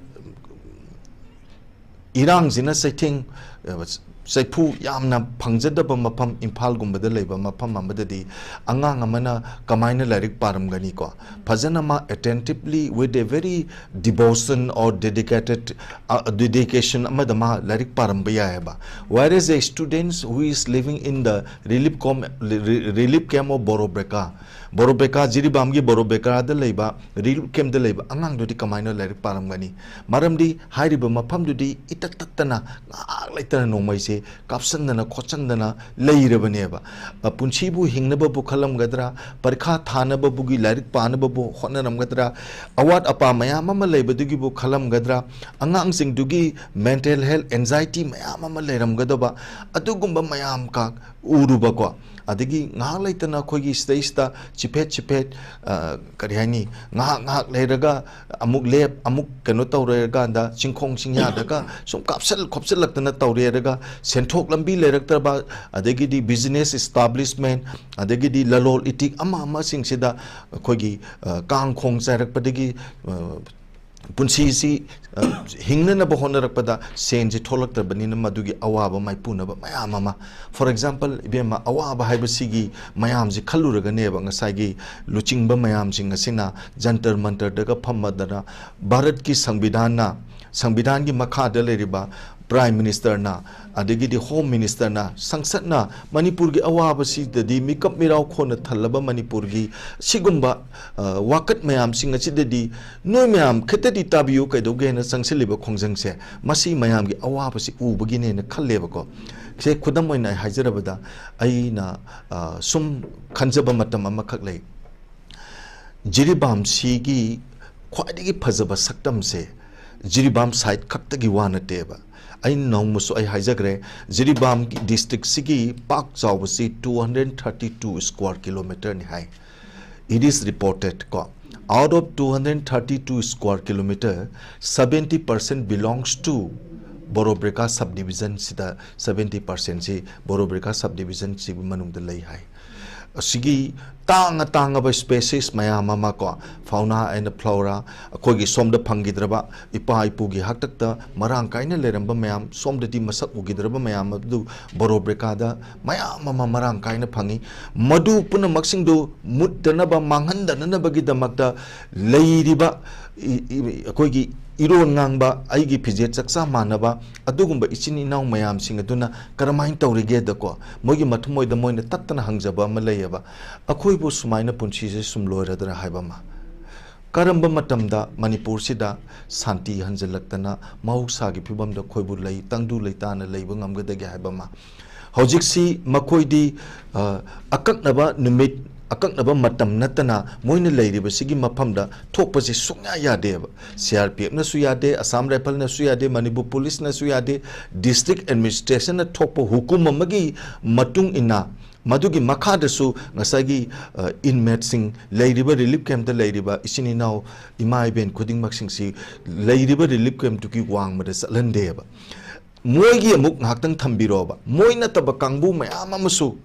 ꯏꯔꯥꯡꯁꯤꯅ ꯆꯩꯊꯦꯡ, ꯑ, ꯆꯩꯐꯨ ꯌꯥꯝꯅ ꯐꯪꯖꯗꯕ ꯃꯐꯝ, ꯏꯝꯐꯥꯜꯒꯨꯝꯕꯗ ꯂꯩꯕ ꯃꯐꯝ ꯑꯃꯗꯗꯤ ꯑꯉꯥꯡ ꯑꯃꯅ ꯀꯃꯥꯏꯅ ꯂꯥꯏꯔꯤꯛ ꯄꯥꯔꯝꯒꯅꯤꯀꯣ? ꯐꯖꯅ ꯃꯥ attentively, with a very devotion or dedicated, ꯑ, dedication ꯑꯃꯗ ꯃꯥ ꯂꯥꯏꯔꯤꯛ ꯄꯥꯔꯝꯕ ꯌꯥꯏꯑꯕ꯫ Whereas a students who is living in the relief com-, re-, re-, relief camp of ꯕꯣꯔꯣꯕꯦꯀꯥ, ꯕꯣꯔꯣꯕꯦꯀꯥ, ꯖꯤꯔꯤꯕꯥꯝꯒꯤ ꯕꯣꯔꯣꯕꯦꯀꯥꯗ ꯂꯩꯕ relief camp ꯇ ꯂꯩꯕ ꯑꯉꯥꯡꯗꯨꯗꯤ ꯀꯃꯥꯏꯅ ꯂꯥꯏꯔꯤꯛ ꯄꯥꯔꯝꯒꯅꯤ? ꯃꯔꯝꯗꯤ ꯍꯥꯏꯔꯤꯕ ꯃꯐꯝꯗꯨꯗꯤ ꯏꯇꯠ ꯇꯠꯇꯅ ꯉꯥꯏꯍꯥꯛ ꯂꯩꯇꯅ ꯅꯣꯡꯃꯩꯁꯦ ꯀꯥꯞꯁꯟꯗꯅ ꯈꯣꯠꯆꯟꯗꯅ ꯂꯩꯔꯕꯅꯦꯕ꯫ ꯑ, ꯄꯨꯟꯁꯤꯕꯨ ꯍꯤꯡꯅꯕꯕꯨ ꯈꯜꯂꯝꯒꯗ꯭ꯔꯥ, ꯄꯔꯤꯈꯥ ꯊꯥꯅꯕꯕꯨꯒꯤ ꯂꯥꯏꯔꯤꯛ ꯄꯥꯅꯕꯕꯨ ꯍꯣꯠꯅꯔꯝꯒꯗ꯭ꯔꯥ, ꯑꯋꯥꯠ ꯑꯄꯥ ꯃꯌꯥꯝ ꯑꯃ ꯂꯩꯕꯗꯨꯒꯤꯕꯨ ꯈꯜꯂꯝꯒꯗ꯭ꯔꯥ, ꯑꯉꯥꯡꯁꯤꯡꯗꯨꯒꯤ mental health anxiety ꯃꯌꯥꯝ ꯑꯃ ꯂꯩꯔꯝꯒꯗꯕ, ꯑꯗꯨꯒꯨꯝꯕ ꯃꯌꯥꯝ ꯀ-, ꯎꯔꯨꯕꯀꯣ꯫ ꯑꯗꯒꯤ ꯉꯥꯏꯍꯥꯛ ꯂꯩꯇꯅ ꯑꯩꯈꯣꯏꯒꯤ ꯁꯤꯗꯩꯁꯤꯗ ꯆꯤꯐꯦꯠ ꯆꯤꯐꯦꯠ, ꯑ, ꯀꯔꯤ ꯍꯥꯏꯅꯤ, ꯉꯥꯏꯍꯥꯛ ꯉꯥꯏꯍꯥꯛ ꯂꯩꯔꯒ ꯑꯃꯨꯛ ꯂꯦꯞ, ꯑꯃꯨꯛ ꯀꯩꯅꯣ ꯇꯧꯔꯀꯥꯟꯗ ꯆꯤꯡꯈꯣꯡ ꯆꯤꯡꯌꯥꯗꯒ ꯁꯨꯝ ꯀꯥꯞꯁꯤꯜ ꯈꯣꯞꯆꯤꯜꯂꯛꯇꯅ ꯇꯧꯔꯦꯔꯒ ꯁꯦꯟꯊꯣꯛ ꯂꯝꯕꯤ ꯂꯩꯔꯛꯇ꯭ꯔꯕ, ꯑꯗꯒꯤꯗꯤ business establishment, ꯑꯗꯒꯤꯗꯤ ꯂꯂꯣꯜ ꯏꯇꯤꯛ ꯑꯃ ꯑꯃꯁꯤꯡꯁꯤꯗ ꯑꯩꯈꯣꯏꯒꯤ, ꯑ, ꯀꯥꯡ ꯈꯣꯡ ꯆꯥꯏꯔꯛꯄꯗꯒꯤ, ꯑ, ꯄꯨꯟꯁꯤꯁꯤ, ꯑ, ꯍꯤꯡꯅꯅꯕ ꯍꯣꯠꯅꯔꯛꯄꯗ ꯁꯦꯟꯁꯤ ꯊꯣꯛꯂꯛꯇ꯭ꯔꯕꯅꯤꯅ ꯃꯗꯨꯒꯤ ꯑꯋꯥꯕ ꯃꯥꯏꯄꯨꯅꯕ ꯃꯌꯥꯝ ꯑꯃ, for example, ꯏꯕꯦꯝꯃ, ꯑꯋꯥꯕ ꯍꯥꯏꯕꯁꯤꯒꯤ ꯃꯌꯥꯝꯁꯤ ꯈꯜꯂꯨꯔꯒꯅꯦꯕ ꯉꯁꯥꯏꯒꯤ ꯂꯨꯆꯤꯡꯕ ꯃꯌꯥꯝꯁꯤꯡ ꯑꯁꯤꯅ ꯖꯟꯇꯔ ꯃꯟꯇꯔꯗꯒ ꯐꯝꯃꯗꯅ ꯚꯥꯔꯠꯀꯤ ꯁꯪꯕꯤꯙꯥꯟꯅ, ꯁꯪꯕꯤꯙꯥꯟꯒꯤ ꯃꯈꯥꯗ ꯂꯩꯔꯤꯕ Prime Ministerꯅ, ꯑꯗꯒꯤꯗꯤ Home Ministerꯅ, ꯁꯪꯁꯠꯅ ꯃꯅꯤꯄꯨꯔꯒꯤ ꯑꯋꯥꯕꯁꯤꯗꯗꯤ ꯃꯤꯀꯞ ꯃꯤꯔꯥꯎ ꯈꯣꯟꯅ ꯊꯜꯂꯕ ꯃꯅꯤꯄꯨꯔꯒꯤ ꯁꯤꯒꯨꯝꯕ, ꯑ, ꯋꯥꯀꯠ ꯃꯌꯥꯝꯁꯤꯡ ꯑꯁꯤꯗꯗꯤ ꯅꯣꯏ ꯃꯌꯥꯝ ꯈꯤꯇꯗꯤ ꯇꯥꯕꯤꯌꯨ ꯀꯩꯗꯧꯒꯦꯅ ꯆꯪꯁꯤꯜꯂꯤꯕ ꯈꯣꯡꯖꯪꯁꯦ, ꯃꯁꯤ ꯃꯌꯥꯝꯒꯤ ꯑꯋꯥꯕꯁꯤ ꯎꯕꯒꯤꯅꯦꯅ ꯈꯜꯂꯦꯕꯀꯣ꯫ ꯁꯦ ꯈꯨꯗꯝ ꯑꯣꯏꯅ ꯑꯩ ꯍꯥꯏꯖꯔꯕꯗ, ꯑꯩꯅ, ꯑ, ꯁꯨꯝ ꯈꯟꯖꯕ ꯃꯇꯝ ꯑꯃꯈꯛ ꯂꯩ꯫ ꯖꯤꯔꯤꯕꯥꯝꯁꯤꯒꯤ ꯈ꯭ꯋꯥꯏꯗꯒꯤ ꯐꯖꯕ ꯁꯛꯇꯝꯁꯦ ꯖꯤꯔꯤꯕꯥꯝ side ꯈꯛꯇꯒꯤ ꯋꯥ ꯅꯠꯇꯦꯕ꯫ ꯑꯩ ꯅꯣꯡꯃꯁꯨ ꯑꯩ ꯍꯥꯏꯖꯈ꯭ꯔꯦ, ꯖꯤꯔꯤꯕꯥꯝꯒꯤ districtꯁꯤꯒꯤ ꯄꯥꯛ ꯆꯥꯎꯕꯁꯤ two hundred thirty two square kilometerꯅꯤ high. It is reported ꯀꯣ, out of two hundred thirty two square kilometer, seventy percent belongs to ꯕꯣꯔꯣꯕ꯭ꯔꯤꯀꯥ subdivision ꯁꯤꯗ seventy percent ꯁꯤ ꯕꯣꯔꯣꯕ꯭ꯔꯤꯀꯥ subdivision ꯁꯤꯒꯤ ꯃꯅꯨꯡꯗ ꯂꯩ ꯍꯥꯏ꯫ ꯑꯁꯤꯒꯤ ꯇꯥꯡꯉ ꯇꯥꯡꯉꯕ species ꯃꯌꯥꯝ ꯑꯃ ꯀꯣ, fauna and flora, ꯑꯩꯈꯣꯏꯒꯤ ꯁꯣꯝꯗ ꯐꯪꯈꯤꯗ꯭ꯔꯕ ꯏꯄꯥ ꯏꯄꯨꯒꯤ ꯍꯥꯛꯇꯛꯇ ꯃꯔꯥꯡ ꯀꯥꯏꯅ ꯂꯩꯔꯝꯕ ꯃꯌꯥꯝ, ꯁꯣꯝꯗꯗꯤ ꯃꯁꯛ ꯎꯈꯤꯗ꯭ꯔꯕ ꯃꯌꯥꯝ ꯑꯗꯨ ꯕꯣꯔꯣꯕ꯭ꯔꯤꯀꯥꯗ ꯃꯌꯥꯝ ꯑꯃ ꯃꯔꯥꯡ ꯀꯥꯏꯅ ꯐꯪꯉꯤ꯫ ꯃꯗꯨ ꯄꯨꯝꯅꯃꯛꯁꯤꯡꯗꯨ ꯃꯨꯠꯇꯅꯕ, ꯃꯥꯡꯍꯟꯗꯅꯅꯕꯒꯤꯗꯃꯛꯇ ꯂꯩꯔꯤꯕ ꯏ-, ꯏ-, ꯑꯩꯈꯣꯏꯒꯤ ꯏꯔꯣꯟ ꯉꯥꯡꯕ, ꯑꯩꯒꯤ ꯐꯤꯖꯦꯠ ꯆꯛꯆꯥ ꯃꯥꯟꯅꯕ ꯑꯗꯨꯒꯨꯝꯕ ꯏꯆꯤꯟ ꯏꯅꯥꯎ ꯃꯌꯥꯝꯁꯤꯡ ꯑꯗꯨꯅ ꯀꯔꯝꯍꯥꯏꯅ ꯇꯧꯔꯤꯒꯦꯗꯀꯣ, ꯃꯣꯏꯒꯤ ꯃꯊꯃꯣꯏꯗ ꯃꯣꯏꯅ ꯇꯠꯇꯅ ꯍꯪꯖꯕ ꯑꯃ ꯂꯩꯌꯦꯕ, "ꯑꯩꯈꯣꯏꯕꯨ ꯁꯨꯃꯥꯏꯅ ꯄꯨꯟꯁꯤꯁꯦ ꯁꯨꯝ ꯂꯣꯏꯔꯗ꯭ꯔꯥ?" ꯍꯥꯏꯕ ꯑꯃ꯫ ꯀꯔꯝꯕ ꯃꯇꯝꯗ ꯃꯅꯤꯄꯨꯔꯁꯤꯗ ꯁꯥꯟꯇꯤ ꯍꯟꯖꯤꯜꯂꯛꯇꯅ ꯃꯍꯧꯁꯥꯒꯤ ꯐꯤꯕꯝꯗ ꯑꯩꯈꯣꯏꯕꯨ ꯂꯩ, ꯇꯪꯗꯨ ꯂꯩꯇꯥꯅ ꯂꯩꯕ ꯉꯝꯒꯗꯒꯦ ꯍꯥꯏꯕ ꯑꯃ꯫ ꯍꯧꯖꯤꯛꯁꯤ ꯃꯈꯣꯏꯗꯤ, ꯑ, ꯑꯀꯛꯅꯕ ꯅꯨꯃꯤꯠ ꯑꯀꯛꯅꯕ ꯃꯇꯝ ꯅꯠꯇꯅ ꯃꯣꯏꯅ ꯂꯩꯔꯤꯕꯁꯤꯒꯤ ꯃꯐꯝꯗ ꯊꯣꯛꯄꯁꯦ ꯁꯨꯡꯌꯥ ꯌꯥꯗꯦꯕ꯫ ꯁꯤ ꯑꯥꯔ ꯄꯤ ꯑꯦꯐꯅꯁꯨ ꯌꯥꯗꯦ, ꯑꯁꯥꯝ ꯔꯥꯏꯐꯜꯅꯁꯨ ꯌꯥꯗꯦ, ꯃꯅꯤꯄꯨꯔ ꯄꯨꯂꯤꯁꯅꯁꯨ ꯌꯥꯗꯦ, ꯗꯤꯁꯇ꯭ꯔꯤꯛ ꯑꯦꯗꯃꯤꯅꯤꯁꯇ꯭ꯔꯦꯁꯟꯅ ꯊꯣꯛꯄ ꯍꯨꯀꯨꯝ ꯑꯃꯒꯤ ꯃꯇꯨꯡ ꯏꯟꯅ ꯃꯗꯨꯒꯤ ꯃꯈꯥꯗꯁꯨ ꯉꯁꯥꯏꯒꯤ, ꯑ, ꯏꯟꯃꯦꯠꯁꯤꯡ, ꯂꯩꯔꯤꯕ ꯔꯤꯂꯤꯐ ꯀꯦꯝꯞꯇ ꯂꯩꯔꯤꯕ ꯏꯆꯤꯟ ꯏꯅꯥꯎ, ꯏꯃꯥ ꯏꯕꯦꯟ ꯈꯨꯗꯤꯡꯃꯛꯁꯤꯡꯁꯤ ꯂꯩꯔꯤꯕ ꯔꯤꯂꯤꯐ ꯀꯦꯝꯞꯇꯨꯒꯤ ꯋꯥꯡꯃꯗ ꯆꯠꯍꯟꯗꯦꯕ꯫ ꯃꯣꯏꯒꯤ ꯑꯃꯨꯛ ꯉꯥꯏꯍꯥꯛꯇꯪ ꯊꯝꯕꯤꯔꯣꯕ꯫ ꯃꯣꯏ ꯅꯠꯇꯕ ꯀꯥꯡꯕꯨ ꯃꯌꯥꯝ ꯑꯃꯁꯨ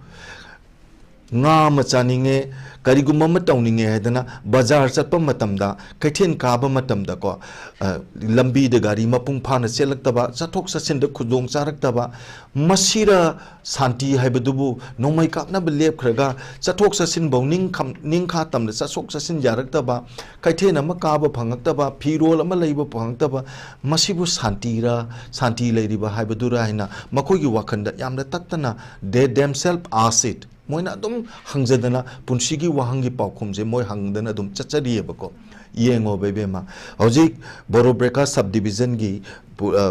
ꯉꯥ ꯑꯃ ꯆꯥꯅꯤꯡꯉꯦ, ꯀꯔꯤꯒꯨꯝꯕ ꯑꯃ ꯇꯧꯅꯤꯡꯉꯦ ꯍꯥꯏꯗꯅ ꯕꯖꯥꯔ ꯆꯠꯄ ꯃꯇꯝꯗ, ꯀꯩꯊꯦꯜ ꯀꯥꯕ ꯃꯇꯝꯗꯀꯣ, ꯑ, ꯂꯝꯕꯤꯗ ꯒꯥꯔꯤ ꯃꯄꯨꯡ ꯐꯥꯅ ꯆꯦꯜꯂꯛꯇꯕ, ꯆꯠꯊꯣꯛ ꯆꯠꯁꯤꯟꯗ ꯈꯨꯗꯣꯡ ꯆꯥꯔꯛꯇꯕ, ꯃꯁꯤꯔ ꯁꯥꯟꯇꯤ ꯍꯥꯏꯕꯗꯨꯕꯨ? ꯅꯣꯡꯃꯩ ꯀꯥꯞꯅꯕ ꯂꯦꯞꯈ꯭ꯔꯒ ꯆꯠꯊꯣꯛ ꯆꯠꯁꯤꯟꯐꯧ ꯅꯤꯡꯈꯝ-, ꯅꯤꯡꯈꯥ ꯇꯝꯅ ꯆꯠꯊꯣꯛ ꯆꯠꯁꯤꯟ ꯌꯥꯔꯛꯇꯕ, ꯀꯩꯊꯦꯜ ꯑꯃ ꯀꯥꯕ ꯐꯪꯉꯛꯇꯕ, ꯐꯤꯔꯣꯜ ꯑꯃ ꯂꯩꯕ ꯐꯪꯉꯛꯇꯕ, ꯃꯁꯤꯕꯨ ꯁꯥꯟꯇꯤꯔ, ꯁꯥꯟꯇꯤ ꯂꯩꯔꯤꯕ ꯍꯥꯏꯕꯗꯨꯔ ꯍꯥꯏꯅ ꯃꯈꯣꯏꯒꯤ ꯋꯥꯈꯜꯗ ꯌꯥꯝꯅ ꯇꯠꯇꯅ they themselves ask it꯫ ꯃꯣꯏꯅ ꯑꯗꯨꯝ ꯍꯪꯖꯗꯅ ꯄꯨꯟꯁꯤꯒꯤ ꯋꯥꯍꯪꯒꯤ ꯄꯥꯎꯈꯨꯝꯁꯦ ꯃꯣꯏ ꯍꯪꯗꯅ ꯑꯗꯨꯝ ꯆꯠꯆꯔꯤꯑꯕꯀꯣ꯫ ꯌꯦꯡꯉꯣꯕ ꯏꯕꯦꯝꯃ, ꯍꯧꯖꯤꯛ ꯕꯣꯔꯣꯕ꯭ꯔꯦꯀꯥ ꯁꯕ ꯗꯤꯕꯤꯖꯟꯒꯤ ꯄꯨ-, ꯑ,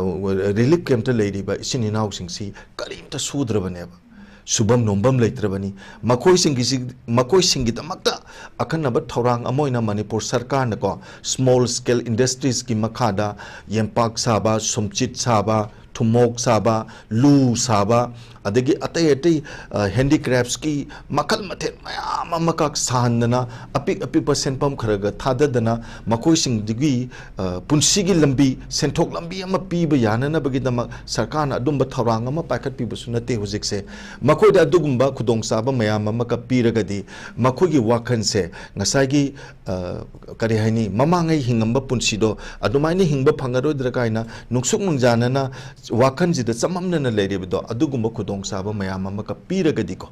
ꯔꯤꯂꯤꯐ ꯀꯦꯝꯞꯇ ꯂꯩꯔꯤꯕ ꯏꯆꯤꯟ ꯏꯅꯥꯎꯁꯤꯡꯁꯤ ꯀꯔꯤꯝꯇ ꯁꯨꯗ꯭ꯔꯕꯅꯦꯕ, ꯁꯨꯐꯝ ꯅꯣꯝꯐꯝ ꯂꯩꯇ꯭ꯔꯕꯅꯤ꯫ ꯃꯈꯣꯏꯁꯤꯡꯒꯤꯁꯤ, ꯃꯈꯣꯏꯁꯤꯡꯒꯤꯗꯃꯛꯇ ꯑꯈꯟꯅꯕ ꯊꯧꯔꯥꯡ ꯑꯃ ꯑꯣꯏꯅ ꯃꯅꯤꯄꯨꯔ ꯁꯔꯀꯥꯔꯅꯀꯣ, ꯁ꯭ꯃꯣꯜ ꯁ꯭ꯀꯦꯜ ꯏꯟꯗꯁꯇ꯭ꯔꯤꯁꯀꯤ ꯃꯈꯥꯗ ꯌꯦꯝꯄꯥꯛ ꯁꯥꯕ, ꯁꯨꯝꯆꯤꯠ ꯁꯥꯕ, ꯊꯨꯝꯃꯣꯛ ꯁꯥꯕ, ꯂꯨ ꯁꯥꯕ, ꯑꯗꯒꯤ ꯑꯇꯩ ꯑꯇꯩ, ꯑ, ꯍꯦꯟꯗꯤꯀ꯭ꯔꯦꯐꯁꯀꯤ ꯃꯈꯜ ꯃꯊꯦꯜ ꯃꯌꯥꯝ ꯑꯃꯈꯛ ꯁꯥꯍꯟꯗꯅ, ꯑꯄꯤꯛ ꯑꯄꯤꯛꯄ ꯁꯦꯟꯐꯝ ꯈꯔꯒ ꯊꯥꯗꯗꯅ, ꯃꯈꯣꯏꯁꯤꯡꯗꯨꯒꯤ, ꯑ, ꯄꯨꯟꯁꯤꯒꯤ ꯂꯝꯕꯤ, ꯁꯦꯟꯊꯣꯛ ꯂꯝꯕꯤ ꯑꯃ ꯄꯤꯕ ꯌꯥꯅꯅꯕꯒꯤꯗꯃꯛ ꯁꯔꯀꯥꯔꯅ ꯑꯗꯨꯝꯕ ꯊꯧꯔꯥꯡ ꯑꯃ ꯄꯥꯏꯈꯠꯄꯤꯕꯁꯨ ꯅꯠꯇꯦ ꯍꯧꯖꯤꯛꯁꯦ꯫ ꯃꯈꯣꯏꯗ ꯑꯗꯨꯒꯨꯝꯕ ꯈꯨꯗꯣꯡꯆꯥꯕ ꯃꯌꯥꯝ ꯑꯃꯒ ꯄꯤꯔꯒꯗꯤ ꯃꯈꯣꯏꯒꯤ ꯋꯥꯈꯜꯁꯦ ꯉꯁꯥꯏꯒꯤ, ꯑ, ꯀꯔꯤ ꯍꯥꯏꯅꯤ, ꯃꯃꯥꯡꯉꯩ ꯍꯤꯡꯉꯝꯕ ꯄꯨꯟꯁꯤꯗꯣ ꯑꯗꯨꯃꯥꯏꯅ ꯍꯤꯡꯕ ꯐꯪꯉꯔꯣꯏꯗ꯭ꯔꯥ ꯀꯥꯏꯅ ꯅꯨꯡꯁꯨꯛ ꯅꯨꯡꯖꯥꯅꯅ ꯋꯥꯈꯜꯁꯤꯗ ꯆꯃꯝꯅꯅ ꯂꯩꯔꯤꯕꯗꯣ, ꯑꯗꯨꯒꯨꯝꯕ ꯈꯨꯗꯣꯡꯆꯥꯕ ꯃꯌꯥꯝ ꯑꯃꯒ ꯄꯤꯔꯒꯗꯤꯀꯣ,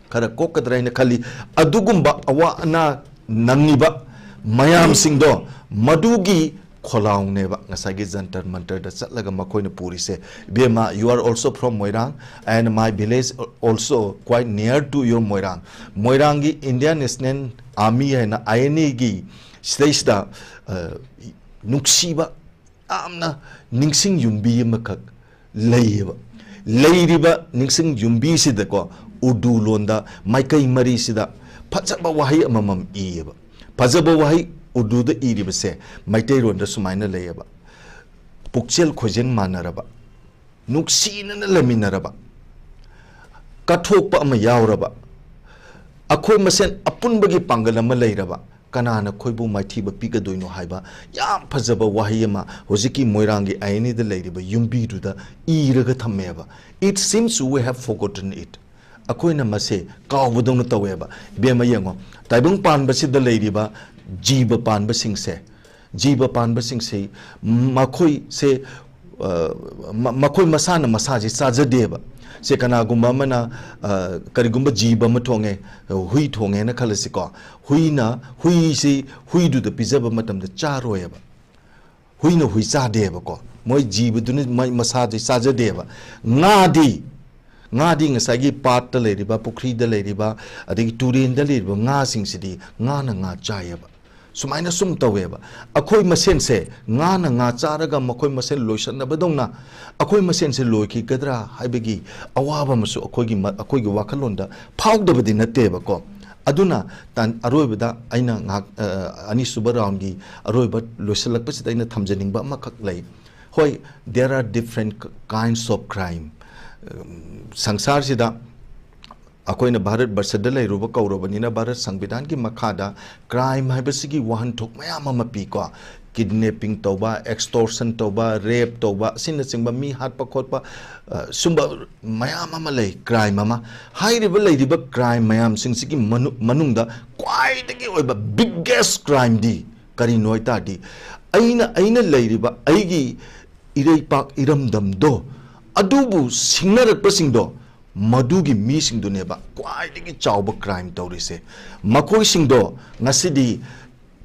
ꯈꯔ ꯀꯣꯛꯀꯗ꯭ꯔꯥ ꯍꯥꯏꯅ ꯈꯜꯂꯤ꯫ ꯑꯗꯨꯒꯨꯝꯕ ꯑꯋꯥ ꯑꯅꯥ ꯅꯪꯉꯤꯕ ꯃꯌꯥꯝꯁꯤꯡꯗꯣ, ꯃꯗꯨꯒꯤ ꯈꯣꯜꯂꯥꯎꯅꯦꯕ ꯉꯁꯥꯏꯒꯤ ꯖꯟꯇꯔ ꯃꯟꯇꯔꯗ ꯆꯠꯂꯒ ꯃꯈꯣꯏꯅ ꯄꯨꯔꯤꯁꯦ꯫ ꯏꯕꯦꯝꯃ, you are also from Moirang and my village also quite near to your Moirang꯫ ꯃꯣꯏꯔꯥꯡꯒꯤ ꯏꯟꯗꯤꯌꯥꯟ ꯅꯦꯁꯅꯦꯜ ꯑꯥꯔꯃꯤ ꯍꯥꯏꯅ, ꯑꯥꯏ ꯑꯦꯟ ꯑꯦꯒꯤ ꯁꯤꯗꯩꯁꯤꯗ, ꯑ, ꯅꯨꯡꯁꯤꯕ, ꯌꯥꯝꯅ ꯅꯤꯡꯁꯤꯡ ꯌꯨꯝꯕꯤ ꯑꯃꯈꯛ ꯂꯩꯌꯦꯕ꯫ ꯂꯩꯔꯤꯕ ꯅꯤꯡꯁꯤꯡ ꯌꯨꯝꯕꯤꯁꯤꯗꯀꯣ, ꯎꯔꯗꯨ ꯂꯣꯟꯗ ꯃꯥꯏꯀꯩ ꯃꯔꯤꯁꯤꯗ ꯐꯖꯕ ꯋꯥꯍꯩ ꯑꯃꯃꯝ ꯏꯌꯦꯕ꯫ ꯐꯖꯕ ꯋꯥꯍꯩ ꯎꯔꯗꯨꯗ ꯏꯔꯤꯕꯁꯦ ꯃꯩꯇꯩꯔꯣꯟꯗ ꯁꯨꯃꯥꯏꯅ ꯂꯩꯌꯦꯕ: ꯄꯨꯛꯆꯦꯜ ꯈꯣꯏꯖꯦꯜ ꯃꯥꯟꯅꯔꯕ, ꯅꯨꯡꯁꯤꯅꯅ ꯂꯩꯃꯤꯟꯅꯔꯕ, ꯀꯠꯊꯣꯛꯄ ꯑꯃ ꯌꯥꯎꯔꯕ, ꯑꯩꯈꯣꯏ ꯃꯁꯦꯟ ꯑꯄꯨꯟꯕꯒꯤ ꯄꯥꯡꯒꯜ ꯑꯃ ꯂꯩꯔꯕ, ꯀꯅꯥꯅ ꯑꯩꯈꯣꯏꯕꯨ ꯃꯥꯏꯊꯤꯕ ꯄꯤꯒꯗꯣꯏꯅꯣ ꯍꯥꯏꯕ ꯌꯥꯝ ꯐꯖꯕ ꯋꯥꯍꯩ ꯑꯃ ꯍꯧꯖꯤꯛꯀꯤ ꯃꯣꯏꯔꯥꯡꯒꯤ ꯑꯥꯏ ꯑꯦꯟ ꯑꯦꯗ ꯂꯩꯔꯤꯕ ꯌꯨꯝꯕꯤꯗꯨꯗ ꯏꯔꯒ ꯊꯝꯃꯦꯕ꯫ It seems we have forgotten it. ꯑꯩꯈꯣꯏꯅ ꯃꯁꯦ ꯀꯥꯎꯕꯗꯧꯅ ꯇꯧꯋꯦꯕ꯫ ꯏꯕꯦꯝꯃ ꯌꯦꯡꯉꯣ, ꯇꯥꯏꯕꯪ ꯄꯥꯟꯕꯁꯤꯗ ꯂꯩꯔꯤꯕ ꯖꯤꯕ ꯄꯥꯟꯕꯁꯤꯡꯁꯦ, ꯖꯤꯕ ꯄꯥꯟꯕꯁꯤꯡꯁꯤ ꯃꯈꯣꯏꯁꯦ, ꯑ, ꯃ-, ꯃꯈꯣꯏ ꯃꯁꯥꯅ ꯃꯁꯥꯁꯦ ꯆꯥꯖꯗꯦꯕ꯫ ꯁꯦ ꯀꯅꯥꯒꯨꯝꯕ ꯑꯃꯅ, ꯑ, ꯀꯔꯤꯒꯨꯝꯕ ꯖꯤꯕ ꯑꯃ ꯊꯣꯡꯉꯦ, ꯍꯨꯏ ꯊꯣꯡꯉꯦꯅ ꯈꯜꯂꯁꯤꯀꯣ꯫ ꯍꯨꯏꯅ, ꯍꯨꯏꯁꯤ ꯍꯨꯏꯗꯨꯗ ꯄꯤꯖꯕ ꯃꯇꯝꯗ ꯆꯥꯔꯣꯏꯕ꯫ ꯍꯨꯏꯅ ꯍꯨꯏ ꯆꯥꯗꯦꯕꯀꯣ꯫ ꯃꯣꯏ ꯖꯤꯕꯗꯨꯅ ꯃꯣꯏ ꯃꯁꯥꯁꯦ ꯆꯥꯖꯗꯦꯕ꯫ ꯉꯥꯗꯤ, ꯉꯥꯗꯤ ꯉꯁꯥꯏꯒꯤ ꯄꯥꯠꯇ ꯂꯩꯔꯤꯕ, ꯄꯨꯈ꯭ꯔꯤꯗ ꯂꯩꯔꯤꯕ, ꯑꯗꯒꯤ ꯇꯨꯔꯦꯟꯗ ꯂꯩꯔꯤꯕ ꯉꯥꯁꯤꯡꯁꯤꯗꯤ ꯉꯥꯅ ꯉꯥ ꯆꯥꯏꯌꯦꯕ꯫ ꯁꯨꯃꯥꯏꯅ ꯁꯨꯝ ꯇꯧꯋꯦꯕ꯫ ꯑꯩꯈꯣꯏ ꯃꯁꯦꯟꯁꯦ, ꯉꯥꯅ ꯉꯥ ꯆꯥꯔꯒ ꯃꯈꯣꯏ ꯃꯁꯦꯟ ꯂꯣꯏꯁꯟꯅꯕꯗꯧꯅ ꯑꯩꯈꯣꯏ ꯃꯁꯦꯟꯁꯦ ꯂꯣꯏꯈꯤꯒꯗ꯭ꯔꯥ ꯍꯥꯏꯕꯒꯤ ꯑꯋꯥꯕ ꯑꯃꯁꯨ ꯑꯩꯈꯣꯏꯒꯤ ꯃ-, ꯑꯩꯈꯣꯏꯒꯤ ꯋꯥꯈꯜꯂꯣꯟꯗ ꯐꯥꯎꯗꯕꯗꯤ ꯅꯠꯇꯦꯕꯀꯣ꯫ ꯑꯗꯨꯅ ꯇꯥꯟ-, ꯑꯔꯣꯏꯕꯗ ꯑꯩꯅ ꯉꯥꯏꯍꯥꯛ, ꯑ, ꯑꯅꯤꯁꯨꯕ ꯔꯥꯎꯟꯒꯤ ꯑꯔꯣꯏꯕ ꯂꯣꯏꯁꯤꯜꯂꯛꯄꯁꯤꯗ ꯑꯩꯅ ꯊꯝꯖꯅꯤꯡꯕ ꯑꯃꯈꯛ ꯂꯩ꯫ ꯍꯣꯏ, there are different kinds of crime꯫ ꯎꯝ, ꯁꯪꯁꯥꯔꯁꯤꯗ ꯑꯩꯈꯣꯏꯅ ꯚꯥꯔꯠ ꯕꯔꯁꯗ ꯂꯩꯔꯨꯕ ꯀꯧꯔꯕꯅꯤꯅ, ꯚꯥꯔꯠ ꯁꯪꯕꯤꯙꯥꯟꯒꯤ ꯃꯈꯥꯗ ꯀ꯭ꯔꯥꯏꯝ ꯍꯥꯏꯕꯁꯤꯒꯤ ꯋꯥꯍꯟꯊꯣꯛ ꯃꯌꯥꯝ ꯑꯃ ꯄꯤꯀꯣ꯫ ꯀꯤꯗꯅꯦꯄꯤꯡ ꯇꯧꯕ, ꯑꯦꯛꯁꯇꯣꯔꯁꯟ ꯇꯧꯕ, ꯔꯦꯞ ꯇꯧꯕ, ꯑꯁꯤꯅꯆꯤꯡꯕ ꯃꯤ ꯍꯥꯠꯄ ꯈꯣꯠꯄ, ꯑ, ꯁꯨꯝꯕ ꯃꯌꯥꯝ ꯑꯃ ꯂꯩ, ꯀ꯭ꯔꯥꯏꯝ ꯑꯃ꯫ ꯍꯥꯏꯔꯤꯕ ꯂꯩꯔꯤꯕ ꯀ꯭ꯔꯥꯏꯝ ꯃꯌꯥꯝꯁꯤꯡꯁꯤꯒꯤ ꯃꯅꯨ-, ꯃꯅꯨꯡꯗ ꯈ꯭ꯋꯥꯏꯗꯒꯤ ꯑꯣꯏꯕ ꯕꯤꯒꯦꯁ ꯀ꯭ꯔꯥꯏꯝꯗꯤ ꯀꯔꯤꯅꯣ ꯍꯥꯏ ꯇꯥꯔꯗꯤ, ꯑꯩꯅ, ꯑꯩꯅ ꯂꯩꯔꯤꯕ ꯑꯩꯒꯤ ꯏꯔꯩꯄꯥꯛ ꯏꯔꯝꯗꯝꯗꯣ, ꯑꯗꯨꯕꯨ ꯁꯤꯡꯅꯔꯛꯄꯁꯤꯡꯗꯣ, ꯃꯗꯨꯒꯤ ꯃꯤꯁꯤꯡꯗꯨꯅꯦꯕ ꯈ꯭ꯋꯥꯏꯗꯒꯤ ꯆꯥꯎꯕ ꯀ꯭ꯔꯥꯏꯝ ꯇꯧꯔꯤꯁꯦ꯫ ꯃꯈꯣꯏꯁꯤꯡꯗꯣ ꯉꯁꯤꯗꯤ,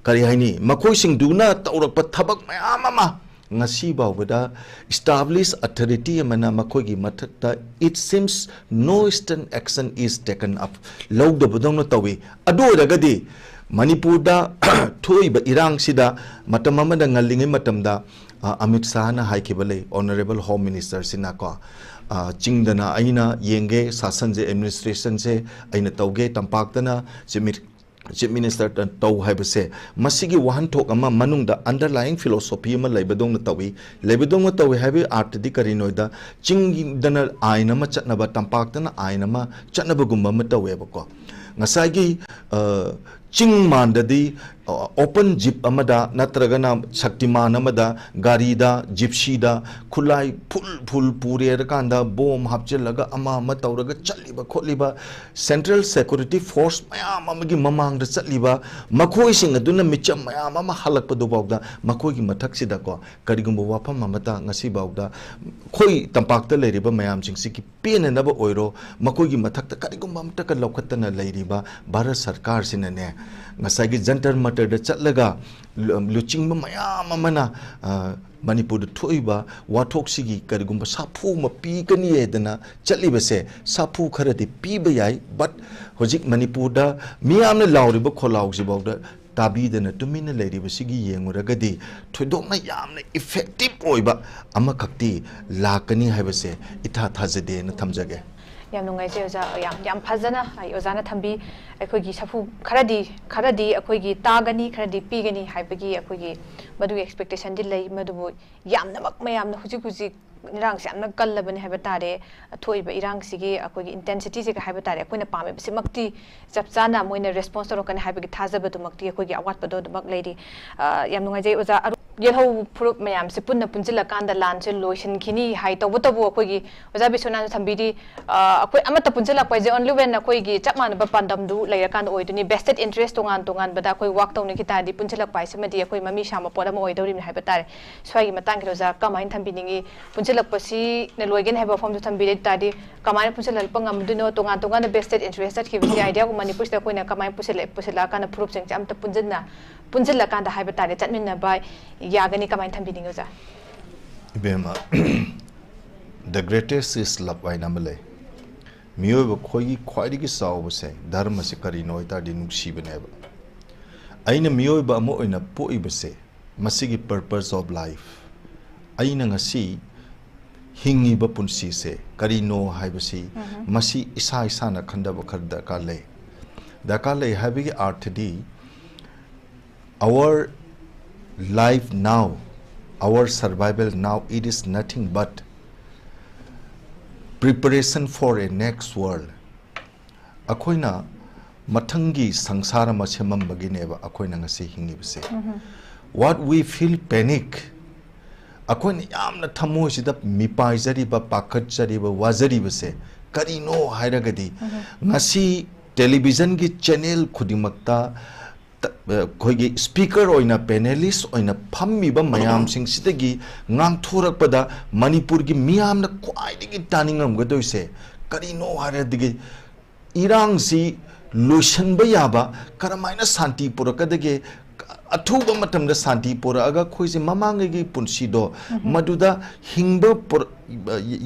ꯀꯔꯤ ꯍꯥꯏꯅꯤ, ꯃꯈꯣꯏꯁꯤꯡꯗꯨꯅ ꯇꯧꯔꯛꯄ ꯊꯕꯛ ꯃꯌꯥꯝ ꯑꯃ ꯉꯁꯤ ꯐꯥꯎꯕꯗ ꯏꯁꯇꯥꯕ꯭ꯂꯤꯁ ꯑꯣꯊꯣꯔꯤꯇꯤ ꯑꯃꯅ ꯃꯈꯣꯏꯒꯤ ꯃꯊꯛꯇ, it seems, no stern action is taken up, ꯂꯧꯗꯕꯗꯧꯅ ꯇꯧꯏ꯫ ꯑꯗꯨ ꯑꯣꯏꯔꯒꯗꯤ ꯃꯅꯤꯄꯨꯔꯗ ꯊꯣꯛꯏꯕ ꯏꯔꯥꯡꯁꯤꯗ ꯃꯇꯝ ꯑꯃꯗ ꯉꯜꯂꯤꯉꯩ ꯃꯇꯝꯗ, ꯑ, ꯑꯃꯤꯠ ꯁꯥꯍꯅ ꯍꯥꯏꯈꯤꯕ ꯂꯩ, Honourable Home Minister ꯁꯤꯅꯀꯣ, ꯑ, ꯆꯤꯡꯗꯅ ꯑꯩꯅ ꯌꯦꯡꯒꯦ, ꯁꯥꯁꯟꯁꯦ, administration ꯁꯦ ꯑꯩꯅ ꯇꯧꯒꯦ, ꯇꯝꯄꯥꯛꯇꯅ Chief Min-, Chief Minister ꯇ-, ꯇꯧ ꯍꯥꯏꯕꯁꯦ, ꯃꯁꯤꯒꯤ ꯋꯥꯍꯟꯊꯣꯛ ꯑꯃ ꯃꯅꯨꯡꯗ underlying philosophy ꯑꯃ ꯂꯩꯕꯗꯧꯅ ꯇꯧꯏ꯫ ꯂꯩꯕꯗꯧꯅ ꯇꯧꯏ ꯍꯥꯏꯕꯒꯤ ꯑꯥꯔꯊꯗꯤ ꯀꯔꯤꯅꯣꯗ, ꯆꯤꯡꯗꯅ ꯑꯥꯏꯟ ꯑꯃ ꯆꯠꯅꯕ, ꯇꯝꯄꯥꯛꯇꯅ ꯑꯥꯏꯟ ꯑꯃ ꯆꯠꯅꯕꯒꯨꯝꯕ ꯑꯃ ꯇꯧꯋꯦꯕꯀꯣ꯫ ꯉꯁꯥꯏꯒꯤ, ꯑ, ꯆꯤꯡ ꯃꯥꯟꯗꯗꯤ, ꯑ, open jeep ꯑꯃꯗ ꯅꯠꯇ꯭ꯔꯒꯅ ꯁꯛꯇꯤꯃꯥꯟ ꯑꯃꯗ, ꯒꯥꯔꯤꯗ, ꯖꯤꯞꯁꯤꯗ, ꯈꯨꯠꯂꯥꯏ full full ꯄꯨꯔꯦꯔꯀꯥꯟꯗ, ꯕꯣꯝ ꯍꯥꯞꯆꯤꯜꯂꯒ ꯑꯃ ꯑꯃ ꯇꯧꯔꯒ ꯆꯠꯂꯤꯕ ꯈꯣꯠꯂꯤꯕ, central security force ꯃꯌꯥꯝ ꯑꯃꯒꯤ ꯃꯃꯥꯡꯗ ꯆꯠꯂꯤꯕ ꯃꯈꯣꯏꯁꯤꯡ ꯑꯗꯨꯅ ꯃꯤꯆꯝ ꯃꯌꯥꯝ ꯑꯃ ꯍꯜꯂꯛꯄꯗꯨꯐꯥꯎꯗ ꯃꯈꯣꯏꯒꯤ ꯃꯊꯛꯁꯤꯗꯀꯣ ꯀꯔꯤꯒꯨꯝꯕ ꯋꯥꯐꯝ ꯑꯃꯇ ꯉꯁꯤꯐꯥꯎꯗ ꯑꯩꯈꯣꯏ ꯇꯝꯄꯥꯛꯇ ꯂꯩꯔꯤꯕ ꯃꯌꯥꯝꯁꯤꯡꯁꯤꯒꯤ ꯄꯦꯟꯅꯅꯕ ꯑꯣꯏꯔꯣ, ꯃꯈꯣꯏꯒꯤ ꯃꯊꯛꯇ ꯀꯔꯤꯒꯨꯝꯕ ꯑꯃꯠꯇꯒ ꯂꯧꯈꯠꯇꯅ ꯂꯩꯔꯤꯕ ꯚꯥꯔꯠ ꯁꯔꯀꯥꯔꯁꯤꯅꯅꯦ, ꯉꯁꯥꯏꯒꯤ ꯖꯟꯇꯔ ꯃꯟꯇꯔꯗ ꯆꯠꯂꯒ ꯂꯨ-, ꯂꯨꯆꯤꯡꯕ ꯃꯌꯥꯝ ꯑꯃꯅ, ꯑ, ꯃꯅꯤꯄꯨꯔꯗ ꯊꯣꯛꯏꯕ ꯋꯥꯊꯣꯛꯁꯤꯒꯤ ꯀꯔꯤꯒꯨꯝꯕ ꯁꯥꯐꯨ ꯑꯃ ꯄꯤꯒꯅꯤ ꯍꯥꯏꯗꯅ ꯆꯠꯂꯤꯕꯁꯦ, ꯁꯥꯐꯨ ꯈꯔꯗꯤ ꯄꯤꯕ ꯌꯥꯏ, but ꯍꯧꯖꯤꯛ ꯃꯅꯤꯄꯨꯔꯗ ꯃꯤꯌꯥꯝꯅ ꯂꯥꯎꯔꯤꯕ ꯈꯣꯜꯂꯥꯎꯁꯤꯐꯥꯎꯗ ꯇꯥꯕꯤꯗꯅ ꯇꯨꯃꯤꯟꯅ ꯂꯩꯔꯤꯕꯁꯤꯒꯤ ꯌꯦꯡꯉꯨꯔꯒꯗꯤ ꯊꯣꯏꯗꯣꯛꯅ ꯌꯥꯝꯅ effective ꯑꯣꯏꯕ ꯑꯃꯈꯛꯇꯤ ꯂꯥꯛꯀꯅꯤ ꯍꯥꯏꯕꯁꯦ ꯏꯊꯥ ꯊꯥꯖꯗꯦꯅ ꯊꯝꯖꯒꯦ꯫ ꯌꯥꯝ ꯅꯨꯡꯉꯥꯏꯖꯩ ꯑꯣꯖꯥ, ꯌꯥꯝ, ꯌꯥꯝ ꯐꯖꯅ ꯑꯩ ꯑꯣꯖꯥꯅ ꯊꯝꯕꯤ꯫ ꯑꯩꯈꯣꯏꯒꯤ ꯁꯥꯐꯨ ꯈꯔꯗꯤ, ꯈꯔꯗꯤ ꯑꯩꯈꯣꯏꯒꯤ ꯇꯥꯒꯅꯤ, ꯈꯔꯗꯤ ꯄꯤꯒꯅꯤ ꯍꯥꯏꯕꯒꯤ ꯑꯩꯈꯣꯏꯒꯤ ꯃꯗꯨꯒꯤ expectation ꯗꯤ ꯂꯩ꯫ ꯃꯗꯨꯕꯨ ꯌꯥꯝꯅꯃꯛ ꯃꯌꯥꯝꯅ ꯍꯧꯖꯤꯛ ꯍꯧꯖꯤꯛ ꯏꯔꯥꯡꯁꯦ ꯌꯥꯝꯅ ꯀꯜꯂꯕꯅꯤ ꯍꯥꯏꯕ ꯇꯥꯔꯦ꯫ ꯊꯣꯛꯏꯕ ꯏꯔꯥꯡꯁꯤꯒꯤ ꯑꯩꯈꯣꯏꯒꯤ intensity ꯁꯤꯒ ꯍꯥꯏꯕ ꯇꯥꯔꯦ, ꯑꯩꯈꯣꯏꯅ ꯄꯥꯝꯃꯤꯕꯁꯤꯃꯛꯇꯤ ꯆꯞ ꯆꯥꯅ ꯃꯣꯏꯅ response ꯇꯧꯔꯛꯀꯅꯤ ꯍꯥꯏꯕꯒꯤ ꯊꯥꯖꯕꯗꯨꯃꯛꯇꯤ ꯑꯩꯈꯣꯏꯒꯤ ꯑꯋꯥꯠꯄꯗꯣ ꯑꯗꯨꯃꯛ ꯂꯩꯔꯤ꯫ ꯑ, ꯌꯥꯝ ꯅꯨꯡꯉꯥꯏꯖꯩ ꯑꯣꯖꯥ꯫ ꯑꯔꯨ-, ꯌꯦꯜꯍꯧ ꯐꯨꯔꯨꯞ ꯃꯌꯥꯝꯁꯦ ꯄꯨꯟꯅ ꯄꯨꯟꯁꯤꯜꯂꯀꯥꯟꯗ ꯂꯥꯟꯁꯦ ꯂꯣꯏꯁꯤꯟꯈꯤꯅꯤ ꯍꯥꯏ꯫ ꯇꯧꯕꯇꯕꯨ ꯑꯩꯈꯣꯏꯒꯤ ꯑꯣꯖꯥ ꯕꯤꯁ꯭ꯋꯅꯥꯊꯅ ꯊꯝꯕꯤꯔꯤ, ꯑ, ꯑꯩꯈꯣꯏ ꯑꯃꯠꯇ ꯄꯨꯟꯁꯤꯜꯂꯛꯄ ꯍꯥꯏꯁꯦ only when ꯑꯩꯈꯣꯏꯒꯤ ꯆꯞ ꯃꯥꯟꯅꯕ ꯄꯥꯟꯗꯝꯗꯨ ꯂꯩꯔꯀꯥꯟꯗ ꯑꯣꯏꯗꯣꯏꯅꯤ꯫ Vested interest ꯇꯣꯉꯥꯟ ꯇꯣꯉꯥꯟꯕꯗ ꯑꯩꯈꯣꯏ work ꯇꯧꯅꯈꯤ ꯇꯥꯔꯗꯤ ꯄꯨꯟꯁꯤꯜꯂꯛꯄ ꯍꯥꯏꯁꯤꯃꯗꯤ ꯑꯩꯈꯣꯏ ꯃꯃꯤ ꯁꯥꯝꯕ ꯄꯣꯠ ꯑꯃ ꯑꯣꯏꯗꯧꯔꯤꯕꯅꯤ ꯍꯥꯏꯕ ꯇꯥꯔꯦ꯫ ꯁ꯭ꯋꯥꯏꯒꯤ ꯃꯇꯥꯡꯁꯤꯗ ꯑꯣꯖꯥ ꯀꯃꯥꯏꯅ ꯊꯝꯕꯤꯅꯤꯡꯉꯤ? ꯄꯨꯟꯁꯤꯜꯂꯛꯄꯁꯤꯅ ꯂꯣꯏꯒꯅꯤ ꯍꯥꯏꯕ ꯋꯥꯐꯝꯗꯨ ꯊꯝꯕꯤꯔꯦ꯫ ꯑꯗꯨ ꯇꯥꯔꯗꯤ ꯀꯃꯥꯏꯅ ꯄꯨꯟꯁꯤꯜꯂꯛꯄ ꯉꯝꯗꯣꯏꯅꯣ? ꯇꯣꯉꯥꯟ ꯇꯣꯉꯥꯟꯅ vested interest ꯆꯠꯈꯤꯕꯁꯤ idea ꯒꯨꯝꯕ ꯃꯅꯤꯄꯨꯔꯁꯤꯗ ꯑꯩꯈꯣꯏꯅ ꯀꯃꯥꯏꯅ ꯄꯨꯁꯤꯜꯂꯛ-, ꯄꯨꯁꯤꯜꯂꯛꯑꯀꯥꯟꯗ ꯐꯨꯔꯨꯞꯁꯤꯡꯁꯦ ꯑꯝꯇ ꯄꯨꯟꯁꯤꯟꯅ, ꯄꯨꯟꯁꯤꯜꯂꯀꯥꯟꯗ ꯍꯥꯏꯕ ꯇꯥꯔꯦ, ꯆꯠꯃꯤꯟꯅꯕ ꯌꯥꯒꯅꯤ? ꯀꯃꯥꯏꯅ ꯊꯝꯕꯤꯅꯤꯡꯉꯤ ꯑꯣꯖꯥ? ꯏꯕꯦꯝꯃ, the greatest is love ꯍꯥꯏꯅ ꯑꯃ ꯂꯩ꯫ ꯃꯤꯑꯣꯏꯕ ꯑꯩꯈꯣꯏꯒꯤ ꯈ꯭ꯋꯥꯏꯗꯒꯤ ꯆꯥꯎꯕꯁꯦ, ꯙꯔꯃꯁꯦ ꯀꯔꯤꯅꯣ ꯍꯥꯏ ꯇꯥꯔꯗꯤ ꯅꯨꯡꯁꯤꯕꯅꯦꯕ꯫ ꯑꯩꯅ ꯃꯤꯑꯣꯏꯕ ꯑꯃ ꯑꯣꯏꯅ ꯄꯣꯛꯏꯕꯁꯦ, ꯃꯁꯤꯒꯤ purpose of life, ꯑꯩꯅ ꯉꯁꯤ ꯍꯤꯡꯉꯤꯕ ꯄꯨꯟꯁꯤꯁꯦ ꯀꯔꯤꯅꯣ ꯍꯥꯏꯕꯁꯤ, ꯃꯁꯤ ꯏꯁꯥ ꯏꯁꯥꯅ ꯈꯟꯊꯕ ꯈꯔ ꯗꯔꯀꯥꯔ ꯂꯩ꯫ ꯗꯔꯀꯥꯔ ꯂꯩ ꯍꯥꯏꯕꯒꯤ ꯑꯥꯔꯊꯗꯤ, our life now, our survival now, it is nothing but preparation for a next world. ꯑꯩꯈꯣꯏꯅ ꯃꯊꯪꯒꯤ ꯁꯪꯁꯥꯔ ꯑꯃ ꯁꯦꯝꯃꯝꯕꯒꯤꯅꯦꯕ ꯑꯩꯈꯣꯏꯅ ꯉꯁꯤ ꯍꯤꯡꯉꯤꯕꯁꯦ꯫ What we feel panic, ꯑꯩꯈꯣꯏꯅ ꯌꯥꯝꯅ ꯊꯃꯣꯏꯁꯤꯗ ꯃꯤꯄꯥꯏꯖꯔꯤꯕ, ꯄꯥꯈꯠꯆꯔꯤꯕ, ꯋꯥꯖꯔꯤꯕꯁꯦ ꯀꯔꯤꯅꯣ ꯍꯥꯏꯔꯒꯗꯤ, ꯉꯁꯤ ꯇꯦꯂꯤꯚꯤꯖꯟꯒꯤ ꯆꯦꯅꯦꯜ ꯈꯨꯗꯤꯡꯃꯛꯇ ꯇ-, ꯑꯩꯈꯣꯏꯒꯤ ꯁ꯭ꯄꯤꯀꯔ ꯑꯣꯏꯅ, ꯄꯦꯅꯦꯂꯤꯁ ꯑꯣꯏꯅ ꯐꯝꯃꯤꯕ ꯃꯌꯥꯝꯁꯤꯡꯁꯤꯗꯒꯤ ꯉꯥꯡꯊꯣꯔꯛꯄꯗ ꯃꯅꯤꯄꯨꯔꯒꯤ ꯃꯤꯌꯥꯝꯅ ꯈ꯭ꯋꯥꯏꯗꯒꯤ ꯇꯥꯅꯤꯡꯉꯝꯒꯗꯣꯏꯁꯦ ꯀꯔꯤꯅꯣ ꯍꯥꯏꯔꯗꯤ, ꯏꯔꯥꯡꯁꯤ ꯂꯣꯏꯁꯤꯟꯕ ꯌꯥꯕ, ꯀꯔꯝꯍꯥꯏꯅ ꯁꯥꯟꯇꯤ ꯄꯨꯔꯛꯀꯗꯒꯦ, ꯑꯊꯨꯕ ꯃꯇꯝꯗ ꯁꯥꯟꯇꯤ ꯄꯨꯔꯛꯑꯒ ꯑꯩꯈꯣꯏꯁꯦ ꯃꯃꯥꯡꯉꯩꯒꯤ ꯄꯨꯟꯁꯤꯗꯣ, ꯃꯗꯨꯗ ꯍꯤꯡꯕ ꯄꯨꯔ-,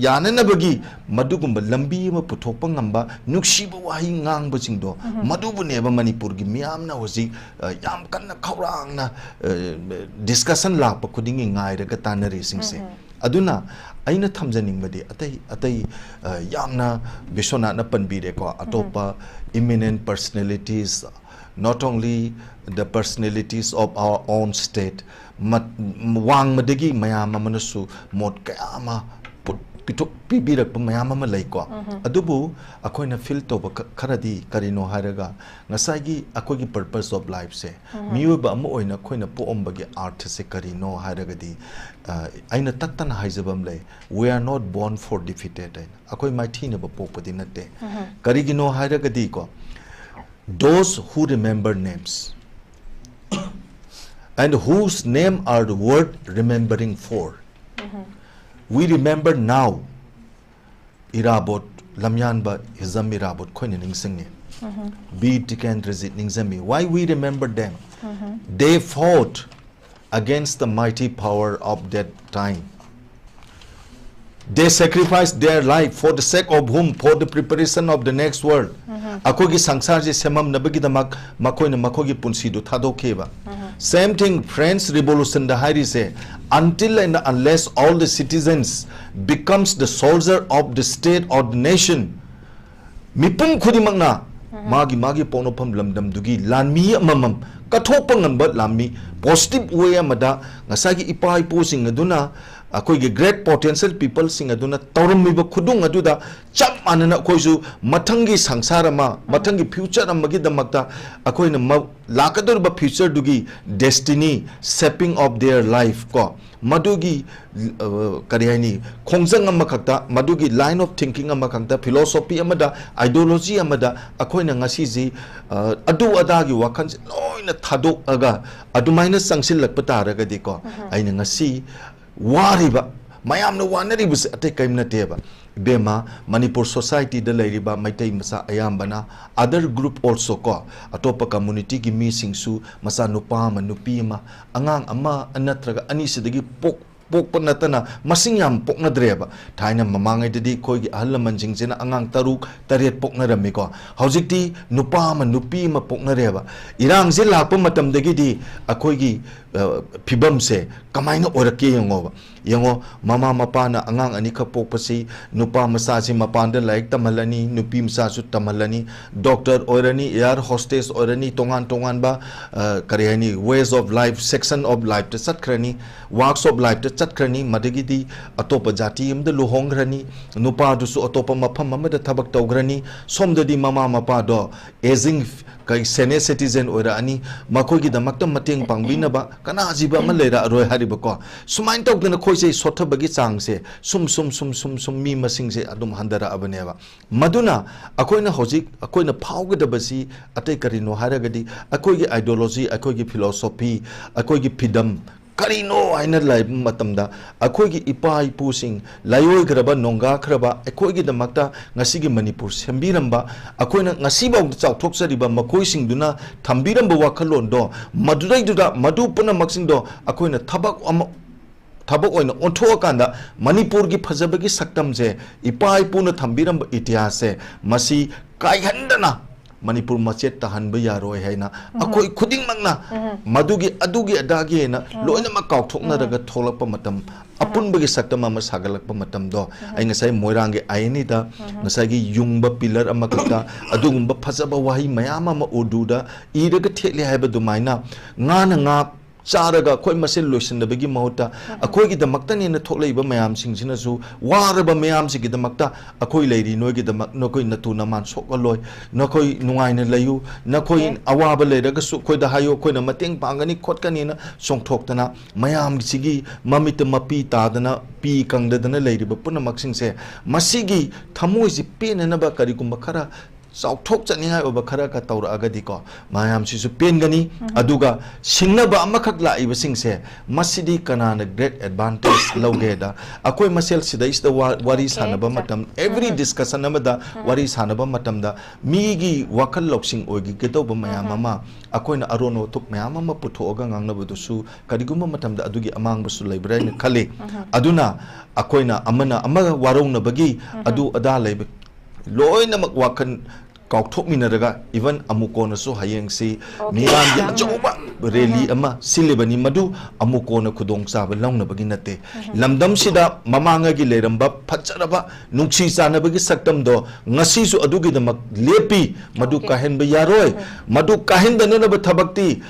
ꯌꯥꯅꯅꯕꯒꯤ ꯃꯗꯨꯒꯨꯝꯕ ꯂꯝꯕꯤ ꯑꯃ ꯄꯨꯊꯣꯛꯄ ꯉꯝꯕ, ꯅꯨꯡꯁꯤꯕ ꯋꯥꯍꯩ ꯉꯥꯡꯕꯁꯤꯡꯗꯣ, ꯃꯗꯨꯕꯨꯅꯦꯕ ꯃꯅꯤꯄꯨꯔꯒꯤ ꯃꯤꯌꯥꯝꯅ ꯍꯧꯖꯤꯛ, ꯑ, ꯌꯥꯝ ꯀꯟꯅ ꯈꯧꯔꯥꯡꯅ, ꯑ, ꯗꯤꯁꯀꯁꯟ ꯂꯥꯛꯄ ꯈꯨꯗꯤꯡꯒꯤ ꯉꯥꯏꯔꯒ ꯇꯥꯟꯅꯔꯤꯁꯤꯡꯁꯦ꯫ ꯑꯗꯨꯅ ꯑꯩꯅ ꯊꯝꯖꯅꯤꯡꯕꯗꯤ ꯑꯇꯩ, ꯑꯇꯩ, ꯑ, ꯌꯥꯝꯅ ꯕꯤꯁ꯭ꯋꯅꯥꯊꯅ ꯄꯟꯕꯤꯔꯦꯀꯣ, ꯑꯇꯣꯞꯄ eminent personalities, not only the personalities of our own state, ꯃꯠ-, ꯋꯥꯡꯃꯗꯒꯤ ꯃꯌꯥꯝ ꯑꯃꯅꯁꯨ ꯃꯣꯠ ꯀꯌꯥ ꯑꯃ ꯄꯨ-, ꯄꯤꯊꯣꯛ-, ꯄꯤꯕꯤꯔꯛꯄ ꯃꯌꯥꯝ ꯑꯃ ꯂꯩꯀꯣ꯫ ꯑꯗꯨꯕꯨ ꯑꯩꯈꯣꯏꯅ ꯐꯤꯜ ꯇꯧꯕ ꯈ-, ꯈꯔꯗꯤ ꯀꯔꯤꯅꯣ ꯍꯥꯏꯔꯒ, ꯉꯁꯥꯏꯒꯤ ꯑꯩꯈꯣꯏꯒꯤ purpose of lifeꯁꯦ, ꯃꯤꯑꯣꯏꯕ ꯑꯃ ꯑꯣꯏꯅ ꯑꯩꯈꯣꯏꯅ ꯄꯣꯛꯑꯝꯕꯒꯤ ꯑꯥꯔꯊꯁꯦ ꯀꯔꯤꯅꯣ ꯍꯥꯏꯔꯒꯗꯤ, ꯑ, ꯑꯩꯅ ꯇꯠꯇꯅ ꯍꯥꯏꯖꯕ ꯑꯃ ꯂꯩ, "We are not born for defeated" ꯍꯥꯏꯅ꯫ ꯑꯩꯈꯣꯏ ꯃꯥꯏꯊꯤꯅꯕ ꯄꯣꯛꯄꯗꯤ ꯅꯠꯇꯦ꯫ ꯀꯔꯤꯒꯤꯅꯣ ꯍꯥꯏꯔꯒꯗꯤꯀꯣ, "Those who remember names and whose name are worth remembering for." We remember now, ꯏꯔꯥꯕꯣꯠ, ꯂꯝꯌꯥꯟꯕ ꯍꯤꯖꯝ ꯏꯔꯥꯕꯣꯠ ꯑꯩꯈꯣꯏꯅ ꯅꯤꯡꯁꯤꯡꯉꯤ꯫ Bir Tikendrajit ꯅꯤꯡꯁꯤꯡꯉꯤ꯫ Why we remember them? They fought against the mighty power of that time. They sacrificed their life for the sake of whom? For the preparation of the next world. ꯑꯩꯈꯣꯏꯒꯤ ꯁꯪꯁꯥꯔꯁꯦ ꯁꯦꯝꯃꯝꯅꯕꯒꯤꯗꯃꯛ ꯃꯈꯣꯏꯅ ꯃꯈꯣꯏꯒꯤ ꯄꯨꯟꯁꯤꯗꯨ ꯊꯥꯗꯣꯛꯈꯤꯕ꯫ Same thing, French Revolutionꯗ ꯍꯥꯏꯔꯤꯁꯦ, until and unless all the citizens becomes the soldier of the state or the nation, ꯃꯤꯄꯨꯝ ꯈꯨꯗꯤꯡꯃꯛꯅ ꯃꯥꯒꯤ ꯃꯥꯒꯤ ꯄꯣꯛꯅꯐꯝ ꯂꯝꯗꯝꯗꯨꯒꯤ ꯂꯥꯟꯃꯤ ꯑꯃꯃꯝ ꯀꯠꯊꯣꯛꯄ ꯉꯝꯕ ꯂꯥꯟꯃꯤ, positive way ꯑꯃꯗ ꯉꯁꯥꯏꯒꯤ ꯏꯄꯥ ꯏꯄꯨꯁꯤꯡ ꯑꯗꯨꯅ, ꯑꯩꯈꯣꯏꯒꯤ great potential peopleꯁꯤꯡ ꯑꯗꯨꯅ ꯇꯧꯔꯝꯃꯤꯕ ꯈꯨꯗꯨꯡ ꯑꯗꯨꯗ ꯆꯞ ꯃꯥꯟꯅꯅ ꯑꯩꯈꯣꯏꯁꯨ ꯃꯊꯪꯒꯤ ꯁꯪꯁꯥꯔ ꯑꯃ, ꯃꯊꯪꯒꯤ future ꯑꯃꯒꯤꯗꯃꯛꯇ ꯑꯩꯈꯣꯏꯅ ꯃ-, ꯂꯥꯛꯀꯗꯧꯔꯤꯕ futureꯗꯨꯒꯤ destiny, shaping of their life ꯀꯣ, ꯃꯗꯨꯒꯤ, ꯑ, ꯀꯔꯤ ꯍꯥꯏꯅꯤ, ꯈꯣꯡꯖꯪ ꯑꯃꯈꯛꯇ, ꯃꯗꯨꯒꯤ line of thinking ꯑꯃꯈꯛꯇ, philosophy ꯑꯃꯗ, ideology ꯑꯃꯗ ꯑꯩꯈꯣꯏꯅ ꯉꯁꯤꯁꯤ, ꯑ, ꯑꯗꯨ ꯑꯗꯥꯒꯤ ꯋꯥꯈꯜꯁꯦ ꯂꯣꯏꯅ ꯊꯥꯗꯣꯛꯑꯒ ꯑꯗꯨꯃꯥꯏꯅ ꯆꯪꯁꯤꯜꯂꯛꯄ ꯇꯥꯔꯒꯗꯤꯀꯣ, ꯑꯩꯅ ꯉꯁꯤ ꯋꯥꯔꯤꯕ, ꯃꯌꯥꯝꯅ ꯋꯥꯅꯔꯤꯕꯁꯦ ꯑꯇꯩ ꯀꯔꯤꯝ ꯅꯠꯇꯦꯕ꯫ ꯏꯕꯦꯝꯃ, ꯃꯅꯤꯄꯨꯔ societyꯗ ꯂꯩꯔꯤꯕ ꯃꯩꯇꯩ ꯃꯆꯥ ꯑꯌꯥꯝꯕꯅ, other group also ꯀꯣ, ꯑꯇꯣꯞꯄ communityꯒꯤ ꯃꯤꯁꯤꯡꯁꯨ ꯃꯆꯥ ꯅꯨꯄꯥ ꯑꯃ, ꯅꯨꯄꯤ ꯑꯃ, ꯑꯉꯥꯡ ꯑꯃ ꯅꯠꯇ꯭ꯔꯒ ꯑꯅꯤꯁꯤꯗꯒꯤ ꯄꯣꯛ-, ꯄꯣꯛꯄ ꯅꯠꯇꯅ ꯃꯁꯤꯡ ꯌꯥꯝ ꯄꯣꯛꯅꯗ꯭ꯔꯦꯕ꯫ ꯊꯥꯏꯅ ꯃꯃꯥꯡꯉꯩꯗꯗꯤ ꯑꯩꯈꯣꯏꯒꯤ ꯑꯍꯜ ꯂꯃꯟꯁꯤꯡꯁꯤꯅ ꯑꯉꯥꯡ ꯇꯔꯨꯛ, ꯇꯔꯦꯠ ꯄꯣꯛꯅꯔꯝꯃꯤꯀꯣ꯫ ꯍꯧꯖꯤꯛꯇꯤ ꯅꯨꯄꯥ ꯑꯃ, ꯅꯨꯄꯤ ꯑꯃ ꯄꯣꯛꯅꯔꯦꯕ꯫ ꯏꯔꯥꯡꯁꯦ ꯂꯥꯛꯄ ꯃꯇꯝꯗꯒꯤꯗꯤ ꯑꯩꯈꯣꯏꯒꯤ, ꯑ, ꯐꯤꯕꯝꯁꯦ ꯀꯃꯥꯏꯅ ꯑꯣꯏꯔꯛꯀꯦ ꯌꯦꯡꯉꯣꯕ꯫ ꯌꯦꯡꯉꯣ, ꯃꯃꯥ ꯃꯄꯥꯅ ꯑꯉꯥꯡ ꯑꯅꯤꯈꯛ ꯄꯣꯛꯄꯁꯤ, ꯅꯨꯄꯥ ꯃꯆꯥꯁꯤ ꯃꯄꯥꯟꯗ ꯂꯥꯏꯔꯤꯛ ꯇꯝꯍꯜꯂꯅꯤ, ꯅꯨꯄꯤ ꯃꯆꯥꯁꯨ ꯇꯝꯍꯜꯂꯅꯤ, doctor ꯑꯣꯏꯔꯅꯤ, air hostess ꯑꯣꯏꯔꯅꯤ, ꯇꯣꯉꯥꯟ ꯇꯣꯉꯥꯟꯕ, ꯑ, ꯀꯔꯤ ꯍꯥꯏꯅꯤ, ways of life, section of lifeꯇ ꯆꯠꯈ꯭ꯔꯅꯤ, walks of lifeꯇ ꯆꯠꯈ꯭ꯔꯅꯤ, ꯃꯗꯒꯤꯗꯤ ꯑꯇꯣꯞꯄ ꯖꯥꯇꯤ ꯑꯃꯗ ꯂꯨꯍꯣꯡꯈ꯭ꯔꯅꯤ, ꯅꯨꯄꯥꯗꯨꯁꯨ ꯑꯇꯣꯞꯄ ꯃꯐꯝ ꯑꯃꯗ ꯊꯕꯛ ꯇꯧꯈ꯭ꯔꯅꯤ, ꯁꯣꯝꯗꯗꯤ ꯃꯃꯥ ꯃꯄꯥꯗꯣ aging, ꯀꯩ, senior citizen ꯑꯣꯏꯔꯛꯑꯅꯤ, ꯃꯈꯣꯏꯒꯤꯗꯃꯛꯇ ꯃꯇꯦꯡ ꯄꯥꯡꯕꯤꯅꯕ ꯀꯅꯥꯖꯤꯕ ꯑꯃ ꯂꯩꯔꯛꯑꯔꯣꯏ ꯍꯥꯏꯔꯤꯕꯀꯣ꯫ ꯁꯨꯃꯥꯏꯅ ꯇꯧꯗꯅ ꯑꯩꯈꯣꯏꯁꯦ ꯁꯣꯠꯊꯕꯒꯤ ꯆꯥꯡꯁꯦ ꯁꯨꯝ, ꯁꯨꯝ, ꯁꯨꯝ, ꯁꯨꯝ, ꯁꯨꯝ ꯃꯤ ꯃꯁꯤꯡꯁꯦ ꯑꯗꯨꯝ ꯍꯟꯊꯔꯛꯑꯕꯅꯦꯕ꯫ ꯃꯗꯨꯅ ꯑꯩꯈꯣꯏꯅ ꯍꯧꯖꯤꯛ ꯑꯩꯈꯣꯏꯅ ꯐꯥꯎꯒꯗꯕꯁꯤ ꯑꯇꯩ ꯀꯔꯤꯅꯣ ꯍꯥꯏꯔꯒꯗꯤ, ꯑꯩꯈꯣꯏꯒꯤ ideology, ꯑꯩꯈꯣꯏꯒꯤ philosophy, ꯑꯩꯈꯣꯏꯒꯤ ꯐꯤꯗꯝ ꯀꯔꯤꯅꯣ ꯍꯥꯏꯅ ꯂꯩꯕ ꯃꯇꯝꯗ, ꯑꯩꯈꯣꯏꯒꯤ ꯏꯄꯥ ꯏꯄꯨꯁꯤꯡ, ꯂꯥꯏꯑꯣꯏꯈ꯭ꯔꯕ, ꯅꯣꯡꯒꯥꯈ꯭ꯔꯕ, ꯑꯩꯈꯣꯏꯒꯤꯗꯃꯛꯇ ꯉꯁꯤꯒꯤ ꯃꯅꯤꯄꯨꯔ ꯁꯦꯝꯕꯤꯔꯝꯕ, ꯑꯩꯈꯣꯏꯅ ꯉꯁꯤꯐꯥꯎꯗ ꯆꯥꯎꯊꯣꯛꯆꯔꯤꯕ ꯃꯈꯣꯏꯁꯤꯡꯗꯨꯅ ꯊꯝꯕꯤꯔꯝꯕ ꯋꯥꯈꯜꯂꯣꯟꯗꯣ, ꯃꯗꯨꯗꯩꯗꯨꯗ, ꯃꯗꯨ ꯄꯨꯝꯅꯃꯛꯁꯤꯡꯗꯣ ꯑꯩꯈꯣꯏꯅ ꯊꯕꯛ ꯑꯃ, ꯊꯕꯛ ꯑꯣꯏꯅ ꯑꯣꯟꯊꯣꯛꯑꯀꯥꯟꯗ, ꯃꯅꯤꯄꯨꯔꯒꯤ ꯐꯖꯕꯒꯤ ꯁꯛꯇꯝꯁꯦ, ꯏꯄꯥ ꯏꯄꯨꯅ ꯊꯝꯕꯤꯔꯝꯕ ꯏꯇꯤꯍꯥꯁꯁꯦ, ꯃꯁꯤ ꯀꯥꯏꯍꯟꯗꯅ ꯃꯅꯤꯄꯨꯔ ꯃꯆꯦꯠ ꯇꯥꯍꯟꯕ ꯌꯥꯔꯣꯏ ꯍꯥꯏꯅ ꯑꯩꯈꯣꯏ ꯈꯨꯗꯤꯡꯃꯛꯅ ꯃꯗꯨꯒꯤ, ꯑꯗꯨꯒꯤ, ꯑꯗꯥꯒꯤ ꯍꯥꯏꯅ ꯂꯣꯏꯅꯃꯛ ꯀꯥꯎꯊꯣꯛꯅꯔꯒ ꯊꯣꯛꯂꯛꯄ ꯃꯇꯝ, ꯑꯄꯨꯟꯕꯒꯤ ꯁꯛꯇꯝ ꯑꯃ ꯁꯥꯒꯠꯂꯛꯄ ꯃꯇꯝꯗꯣ, ꯑꯩ ꯉꯁꯥꯏ ꯃꯣꯏꯔꯥꯡꯒꯤ ꯑꯥꯏ ꯑꯦꯟ ꯏꯗ ꯉꯁꯥꯏꯒꯤ ꯌꯨꯡꯕ ꯄꯤꯂꯔ ꯑꯃꯈꯛꯇ ꯑꯗꯨꯒꯨꯝꯕ ꯐꯖꯕ ꯋꯥꯍꯩ ꯃꯌꯥꯝ ꯑꯃ ꯎꯔꯗꯨꯗ ꯏꯔꯒ ꯊꯦꯠꯂꯦ ꯍꯥꯏꯕ ꯑꯗꯨꯃꯥꯏꯅ, ꯉꯥꯅ ꯉꯥ ꯆꯥꯔꯒ ꯑꯩꯈꯣꯏ ꯃꯁꯦꯜ ꯂꯣꯏꯁꯤꯟꯅꯕꯒꯤ ꯃꯍꯨꯠꯇ, ꯑꯩꯈꯣꯏꯒꯤꯗꯃꯛꯇꯅꯦꯅ ꯊꯣꯛꯂꯛꯏꯕ ꯃꯌꯥꯝꯁꯤꯡꯁꯤꯅꯁꯨ, ꯋꯥꯔꯕ ꯃꯌꯥꯝꯁꯤꯒꯤꯗꯃꯛꯇ ꯑꯩꯈꯣꯏ ꯂꯩꯔꯤ, ꯅꯣꯏꯒꯤꯗꯃꯛ, ꯅꯈꯣꯏ ꯅꯇꯨ ꯅꯃꯥꯟ ꯁꯣꯛꯍꯜꯂꯣꯏ, ꯅꯈꯣꯏ ꯅꯨꯡꯉꯥꯏꯅ ꯂꯩꯌꯨ, ꯅꯈꯣꯏ ꯑꯋꯥꯕ ꯂꯩꯔꯒꯁꯨ ꯑꯩꯈꯣꯏꯗ ꯍꯥꯏꯌꯨ, ꯑꯩꯈꯣꯏꯅ ꯃꯇꯦꯡ ꯄꯥꯡꯒꯅꯤ ꯈꯣꯠꯀꯅꯤꯅ ꯆꯣꯡꯊꯣꯛꯇꯅ, ꯃꯌꯥꯝꯁꯤꯒꯤ ꯃꯃꯤꯠꯇ ꯃꯄꯤ ꯇꯥꯗꯅ, ꯄꯤ ꯀꯪꯗꯗꯅ ꯂꯩꯔꯤꯕ ꯄꯨꯝꯅꯃꯛꯁꯤꯡꯁꯦ, ꯃꯁꯤꯒꯤ ꯊꯃꯣꯏꯁꯤ ꯄꯦꯟꯅꯅꯕ ꯀꯔꯤꯒꯨꯝꯕ ꯈꯔ ꯆꯥꯎꯊꯣꯛꯆꯅꯤꯡꯉꯥꯏ ꯑꯣꯏꯕ ꯈꯔꯒ ꯇꯧꯔꯛꯑꯒꯗꯤꯀꯣ, ꯃꯌꯥꯝꯁꯤꯁꯨ ꯄꯦꯟꯒꯅꯤ꯫ ꯑꯗꯨꯒ ꯁꯤꯡꯅꯕ ꯑꯃꯈꯛ ꯂꯥꯛꯏꯕꯁꯤꯡꯁꯦ, ꯃꯁꯤꯗꯤ ꯀꯅꯥꯅ great advantage ꯂꯧꯒꯦꯗ, ꯑꯩꯈꯣꯏ ꯃꯁꯦꯜ ꯁꯤꯗꯩꯁꯤꯗ ꯋꯥ-, ꯋꯥꯔꯤ Okay, ꯁꯥꯟꯅꯕ ꯆꯥ꯫ ꯃꯇꯝ, every discussion ꯑꯃꯗ ꯋꯥꯔꯤ ꯁꯥꯟꯅꯕ ꯃꯇꯝꯗ ꯃꯤꯒꯤ ꯋꯥꯈꯜ ꯂꯧꯁꯤꯡ ꯑꯣꯏꯒꯗꯧꯕ ꯃꯌꯥꯝ ꯑꯃ, ꯑꯩꯈꯣꯏꯅ ꯑꯔꯣꯟ ꯑꯊꯨꯞ ꯃꯌꯥꯝ ꯑꯃ ꯄꯨꯊꯣꯛꯑꯒ ꯉꯥꯡꯅꯕꯗꯨꯁꯨ ꯀꯔꯤꯒꯨꯝꯕ ꯃꯇꯝꯗ ꯑꯗꯨꯒꯤ ꯑꯃꯥꯡꯕꯁꯨ ꯂꯩꯕ꯭ꯔꯥ ꯍꯥꯏꯅ ꯈꯜꯂꯤ꯫ ꯑꯗꯨꯅ ꯑꯩꯈꯣꯏꯅ ꯑꯃꯅ ꯑꯃꯒ ꯋꯥꯔꯧꯅꯕꯒꯤ ꯑꯗꯨ ꯑꯗꯥ ꯂꯩꯕ ꯂꯣꯏꯅꯃꯛ ꯋꯥꯈꯜ ꯀꯥꯎꯊꯣꯛꯃꯤꯟꯅꯔꯒ, even ꯑꯃꯨꯛ ꯀꯣꯟꯅꯁꯨ ꯍꯌꯦꯡꯁꯤ Okay, ꯃꯤꯌꯥꯝꯒꯤ ꯌꯥꯝ ꯑꯆꯧꯕ rally ꯑꯃ ꯁꯤꯜꯂꯤꯕꯅꯤ, ꯃꯗꯨ ꯑꯃꯨꯛ ꯀꯣꯟꯅ ꯈꯨꯗꯣꯡꯆꯥꯕ ꯂꯧꯅꯕꯒꯤ ꯅꯠꯇꯦ꯫ ꯂꯝꯗꯝꯁꯤꯗ ꯃꯃꯥꯡꯉꯩꯒꯤ ꯂꯩꯔꯝꯕ ꯐꯖꯔꯕ ꯅꯨꯡꯁꯤ ꯆꯥꯟꯅꯕꯒꯤ ꯁꯛꯇꯝꯗꯣ ꯉꯁꯤꯁꯨ ꯑꯗꯨꯒꯤꯗꯃꯛ ꯂꯦꯞꯄꯤ꯫ ꯃꯗꯨ Okay. ꯀꯥꯏꯍꯟꯕ ꯌꯥꯔꯣꯏ꯫ ꯃꯗꯨ ꯀꯥꯏꯍꯟꯗꯅꯅꯕ ꯊꯕꯛꯇꯤ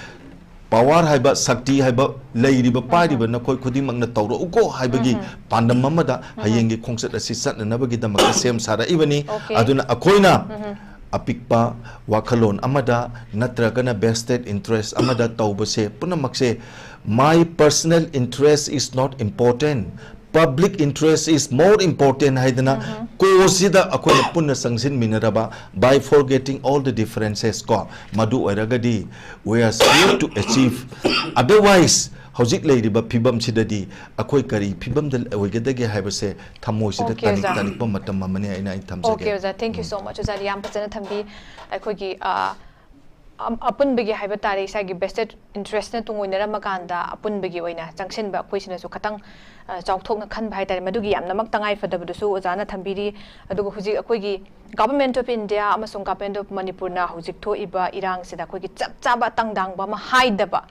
power ꯍꯥꯏꯕ, ꯁꯛꯇꯤ ꯍꯥꯏꯕ, ꯂꯩꯔꯤꯕ, ꯄꯥꯏꯔꯤꯕ ꯅꯈꯣꯏ ꯈꯨꯗꯤꯡꯃꯛꯅ ꯇꯧꯔꯛꯎꯀꯣ ꯍꯥꯏꯕꯒꯤ ꯄꯥꯟꯗꯝ ꯑꯃꯗ ꯍꯌꯦꯡꯒꯤ ꯈꯣꯡꯆꯠ ꯑꯁꯤ ꯆꯠꯅꯅꯕꯒꯤꯗꯃꯛꯇ ꯁꯦꯝ ꯁꯥꯔꯛꯏꯕꯅꯤ꯫ Okay. ꯑꯗꯨꯅ ꯑꯩꯈꯣꯏꯅ ꯑꯄꯤꯛꯄ ꯋꯥꯈꯜꯂꯣꯟ ꯑꯃꯗ ꯅꯠꯇ꯭ꯔꯒꯅ vested interest ꯑꯃꯗ ꯇꯧꯕꯁꯦ ꯄꯨꯝꯅꯃꯛꯁꯦ, "My personal interest is not important, public interest is more important" ꯍꯥꯏꯗꯅ cause ꯁꯤꯗ ꯑꯩꯈꯣꯏꯅ ꯄꯨꯟꯅ ꯆꯪꯁꯤꯟꯃꯤꯟꯅꯔꯕ, by forgetting all the differences ꯀꯣ, ꯃꯗꯨ ꯑꯣꯏꯔꯒꯗꯤ we are sure to achieve. Otherwise, ꯍꯧꯖꯤꯛ ꯂꯩꯔꯤꯕ ꯐꯤꯕꯝꯁꯤꯗꯗꯤ ꯑꯩꯈꯣꯏ ꯀꯔꯤ ꯐꯤꯕꯝꯗ ꯑꯣꯏꯒꯗꯒꯦ ꯍꯥꯏꯕꯁꯦ ꯊꯃꯣꯏꯁꯤꯗ Okay, ꯇꯥꯅꯤꯡ ꯑꯣꯖꯥ꯫ ꯇꯥꯅꯤꯡꯕ ꯃꯇꯝ ꯑꯃꯅꯤ ꯍꯥꯏꯅ ꯑꯩ ꯊꯝꯖꯒꯦ꯫ Okay, ꯑꯣꯖꯥ, thank you so much. ꯑꯣꯖꯥꯗꯤ ꯌꯥꯝ ꯐꯖꯅ ꯊꯝꯕꯤ꯫ ꯑꯩꯈꯣꯏꯒꯤ, ꯑ, ꯑꯝ-, ꯑꯄꯨꯟꯕꯒꯤ ꯍꯥꯏꯕ ꯇꯥꯔꯦ, ꯏꯁꯥꯒꯤ vested interest ꯅ ꯇꯨꯡ ꯑꯣꯏꯅꯔꯝꯃꯀꯥꯟꯗ ꯑꯄꯨꯟꯕꯒꯤ ꯑꯣꯏꯅ ꯆꯪꯁꯤꯟꯕ ꯑꯩꯈꯣꯏꯁꯤꯅꯁꯨ ꯈꯇꯪ, ꯑ, ꯆꯥꯎꯊꯣꯛꯅ ꯈꯟꯕ ꯍꯥꯏ ꯇꯥꯔꯦ꯫ ꯃꯗꯨꯒꯤ ꯌꯥꯝꯅꯃꯛ ꯇꯉꯥꯏ ꯐꯗꯕꯗꯨꯁꯨ ꯑꯣꯖꯥꯅ ꯊꯝꯕꯤꯔꯤ꯫ ꯑꯗꯨꯒ ꯍꯧꯖꯤꯛ ꯑꯩꯈꯣꯏꯒꯤ Government of India ꯑꯃꯁꯨꯡ Government of ꯃꯅꯤꯄꯨꯔꯅ ꯍꯧꯖꯤꯛ ꯊꯣꯛꯏꯕ ꯏꯔꯥꯡꯁꯤꯗ ꯑꯩꯈꯣꯏꯒꯤ ꯆꯞ ꯆꯥꯕ ꯇꯪꯗꯥꯡꯕ ꯑꯃ ꯍꯥꯏꯗꯕ,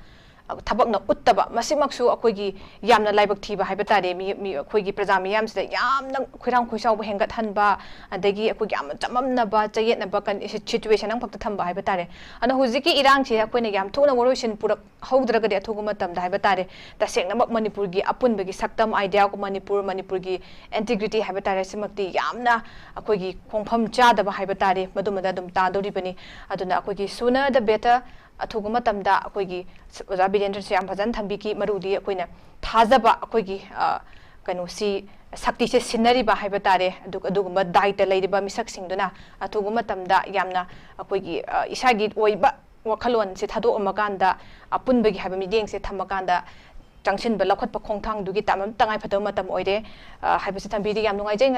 ꯑ, ꯊꯕꯛꯅ ꯎꯠꯇꯕ, ꯃꯁꯤꯃꯛꯁꯨ ꯑꯩꯈꯣꯏꯒꯤ ꯌꯥꯝꯅ ꯂꯥꯏꯕꯛ ꯊꯤꯕ ꯍꯥꯏꯕ ꯇꯥꯔꯦ꯫ ꯃꯤ, ꯃꯤ, ꯑꯩꯈꯣꯏꯒꯤ ꯄ꯭ꯔꯖꯥ ꯃꯤꯌꯥꯝꯁꯤꯗ ꯌꯥꯝꯅ ꯈꯣꯏꯔꯥꯡ ꯈꯣꯏꯁꯥꯎꯕ ꯍꯦꯟꯒꯠꯍꯟꯕ, ꯑꯗꯒꯤ ꯑꯩꯈꯣꯏꯒꯤ ꯌꯥꯝꯅ ꯆꯃꯝꯅꯕ, ꯆꯌꯦꯠꯅꯕ ꯀꯟ-, situation ꯑꯃꯈꯛꯇ ꯊꯝꯕ ꯍꯥꯏꯕ ꯇꯥꯔꯦ꯫ ꯑꯗꯨꯅ ꯍꯧꯖꯤꯛꯀꯤ ꯏꯔꯥꯡꯁꯦ ꯑꯩꯈꯣꯏꯅ ꯌꯥꯝ ꯊꯨꯅ ꯋꯥꯔꯣꯏꯁꯤꯟ ꯄꯨꯔꯛꯍꯧꯗ꯭ꯔꯒꯗꯤ ꯑꯊꯨꯕ ꯃꯇꯝꯗ ꯍꯥꯏꯕ ꯇꯥꯔꯦ, ꯇꯁꯦꯡꯅꯃꯛ ꯃꯅꯤꯄꯨꯔꯒꯤ ꯑꯄꯨꯟꯕꯒꯤ ꯁꯛꯇꯝ, idea of ꯃꯅꯤꯄꯨꯔ, ꯃꯅꯤꯄꯨꯔꯒꯤ integrity ꯍꯥꯏꯕ ꯇꯥꯔꯦ, ꯁꯤꯃꯛꯇꯤ ꯌꯥꯝꯅ ꯑꯩꯈꯣꯏꯒꯤ ꯈꯣꯡꯐꯝ ꯆꯥꯗꯕ ꯍꯥꯏꯕ ꯇꯥꯔꯦ, ꯃꯗꯨꯃꯗ ꯑꯗꯨꯝ ꯇꯥꯗꯧꯔꯤꯕꯅꯤ꯫ ꯑꯗꯨꯅ ꯑꯩꯈꯣꯏꯒꯤ sooner the better, ꯑꯊꯨꯕ ꯃꯇꯝꯗ ꯑꯩꯈꯣꯏꯒꯤ ꯁ-, ꯑꯣꯖꯥ ꯕꯤꯔꯦꯟꯗ꯭ꯔꯁꯨ ꯌꯥꯝ ꯐꯖꯅ ꯊꯝꯕꯤꯈꯤ, ꯃꯔꯨꯗꯤ ꯑꯩꯈꯣꯏꯅ ꯊꯥꯖꯕ ꯑꯩꯈꯣꯏꯒꯤ, ꯑ, ꯀꯩꯅꯣꯁꯤ, ꯁꯛꯇꯤꯁꯦ ꯁꯤꯟꯅꯔꯤꯕ ꯍꯥꯏꯕ ꯇꯥꯔꯦ꯫ ꯑꯗꯨ-, ꯑꯗꯨꯒꯨꯝꯕ ꯗꯥꯏꯇ ꯂꯩꯔꯤꯕ ꯃꯤꯁꯛꯁꯤꯡꯗꯨꯅ ꯑꯊꯨꯕ ꯃꯇꯝꯗ ꯌꯥꯝꯅ ꯑꯩꯈꯣꯏꯒꯤ, ꯑ, ꯏꯁꯥꯒꯤ ꯑꯣꯏꯕ ꯋꯥꯈꯜꯂꯣꯟꯁꯦ ꯊꯥꯗꯣꯛꯑꯝꯃꯀꯥꯟꯗ, ꯑꯄꯨꯟꯕꯒꯤ ꯍꯥꯏꯕ ꯃꯤꯠꯌꯦꯡꯁꯦ ꯊꯝꯃꯀꯥꯟꯗ ꯆꯪꯁꯤꯟꯕ ꯂꯧꯈꯠꯄ ꯈꯣꯡꯊꯥꯡꯗꯨꯒꯤ ꯇꯥꯃꯝ-, ꯇꯉꯥꯏ ꯐꯗꯕ ꯃꯇꯝ ꯑꯣꯏꯔꯦ, ꯑ, ꯍꯥꯏꯕꯁꯤ ꯊꯝꯕꯤꯔꯤ꯫ ꯌꯥꯝ ꯅꯨꯡꯉꯥꯏꯖꯩ ꯉꯁꯤ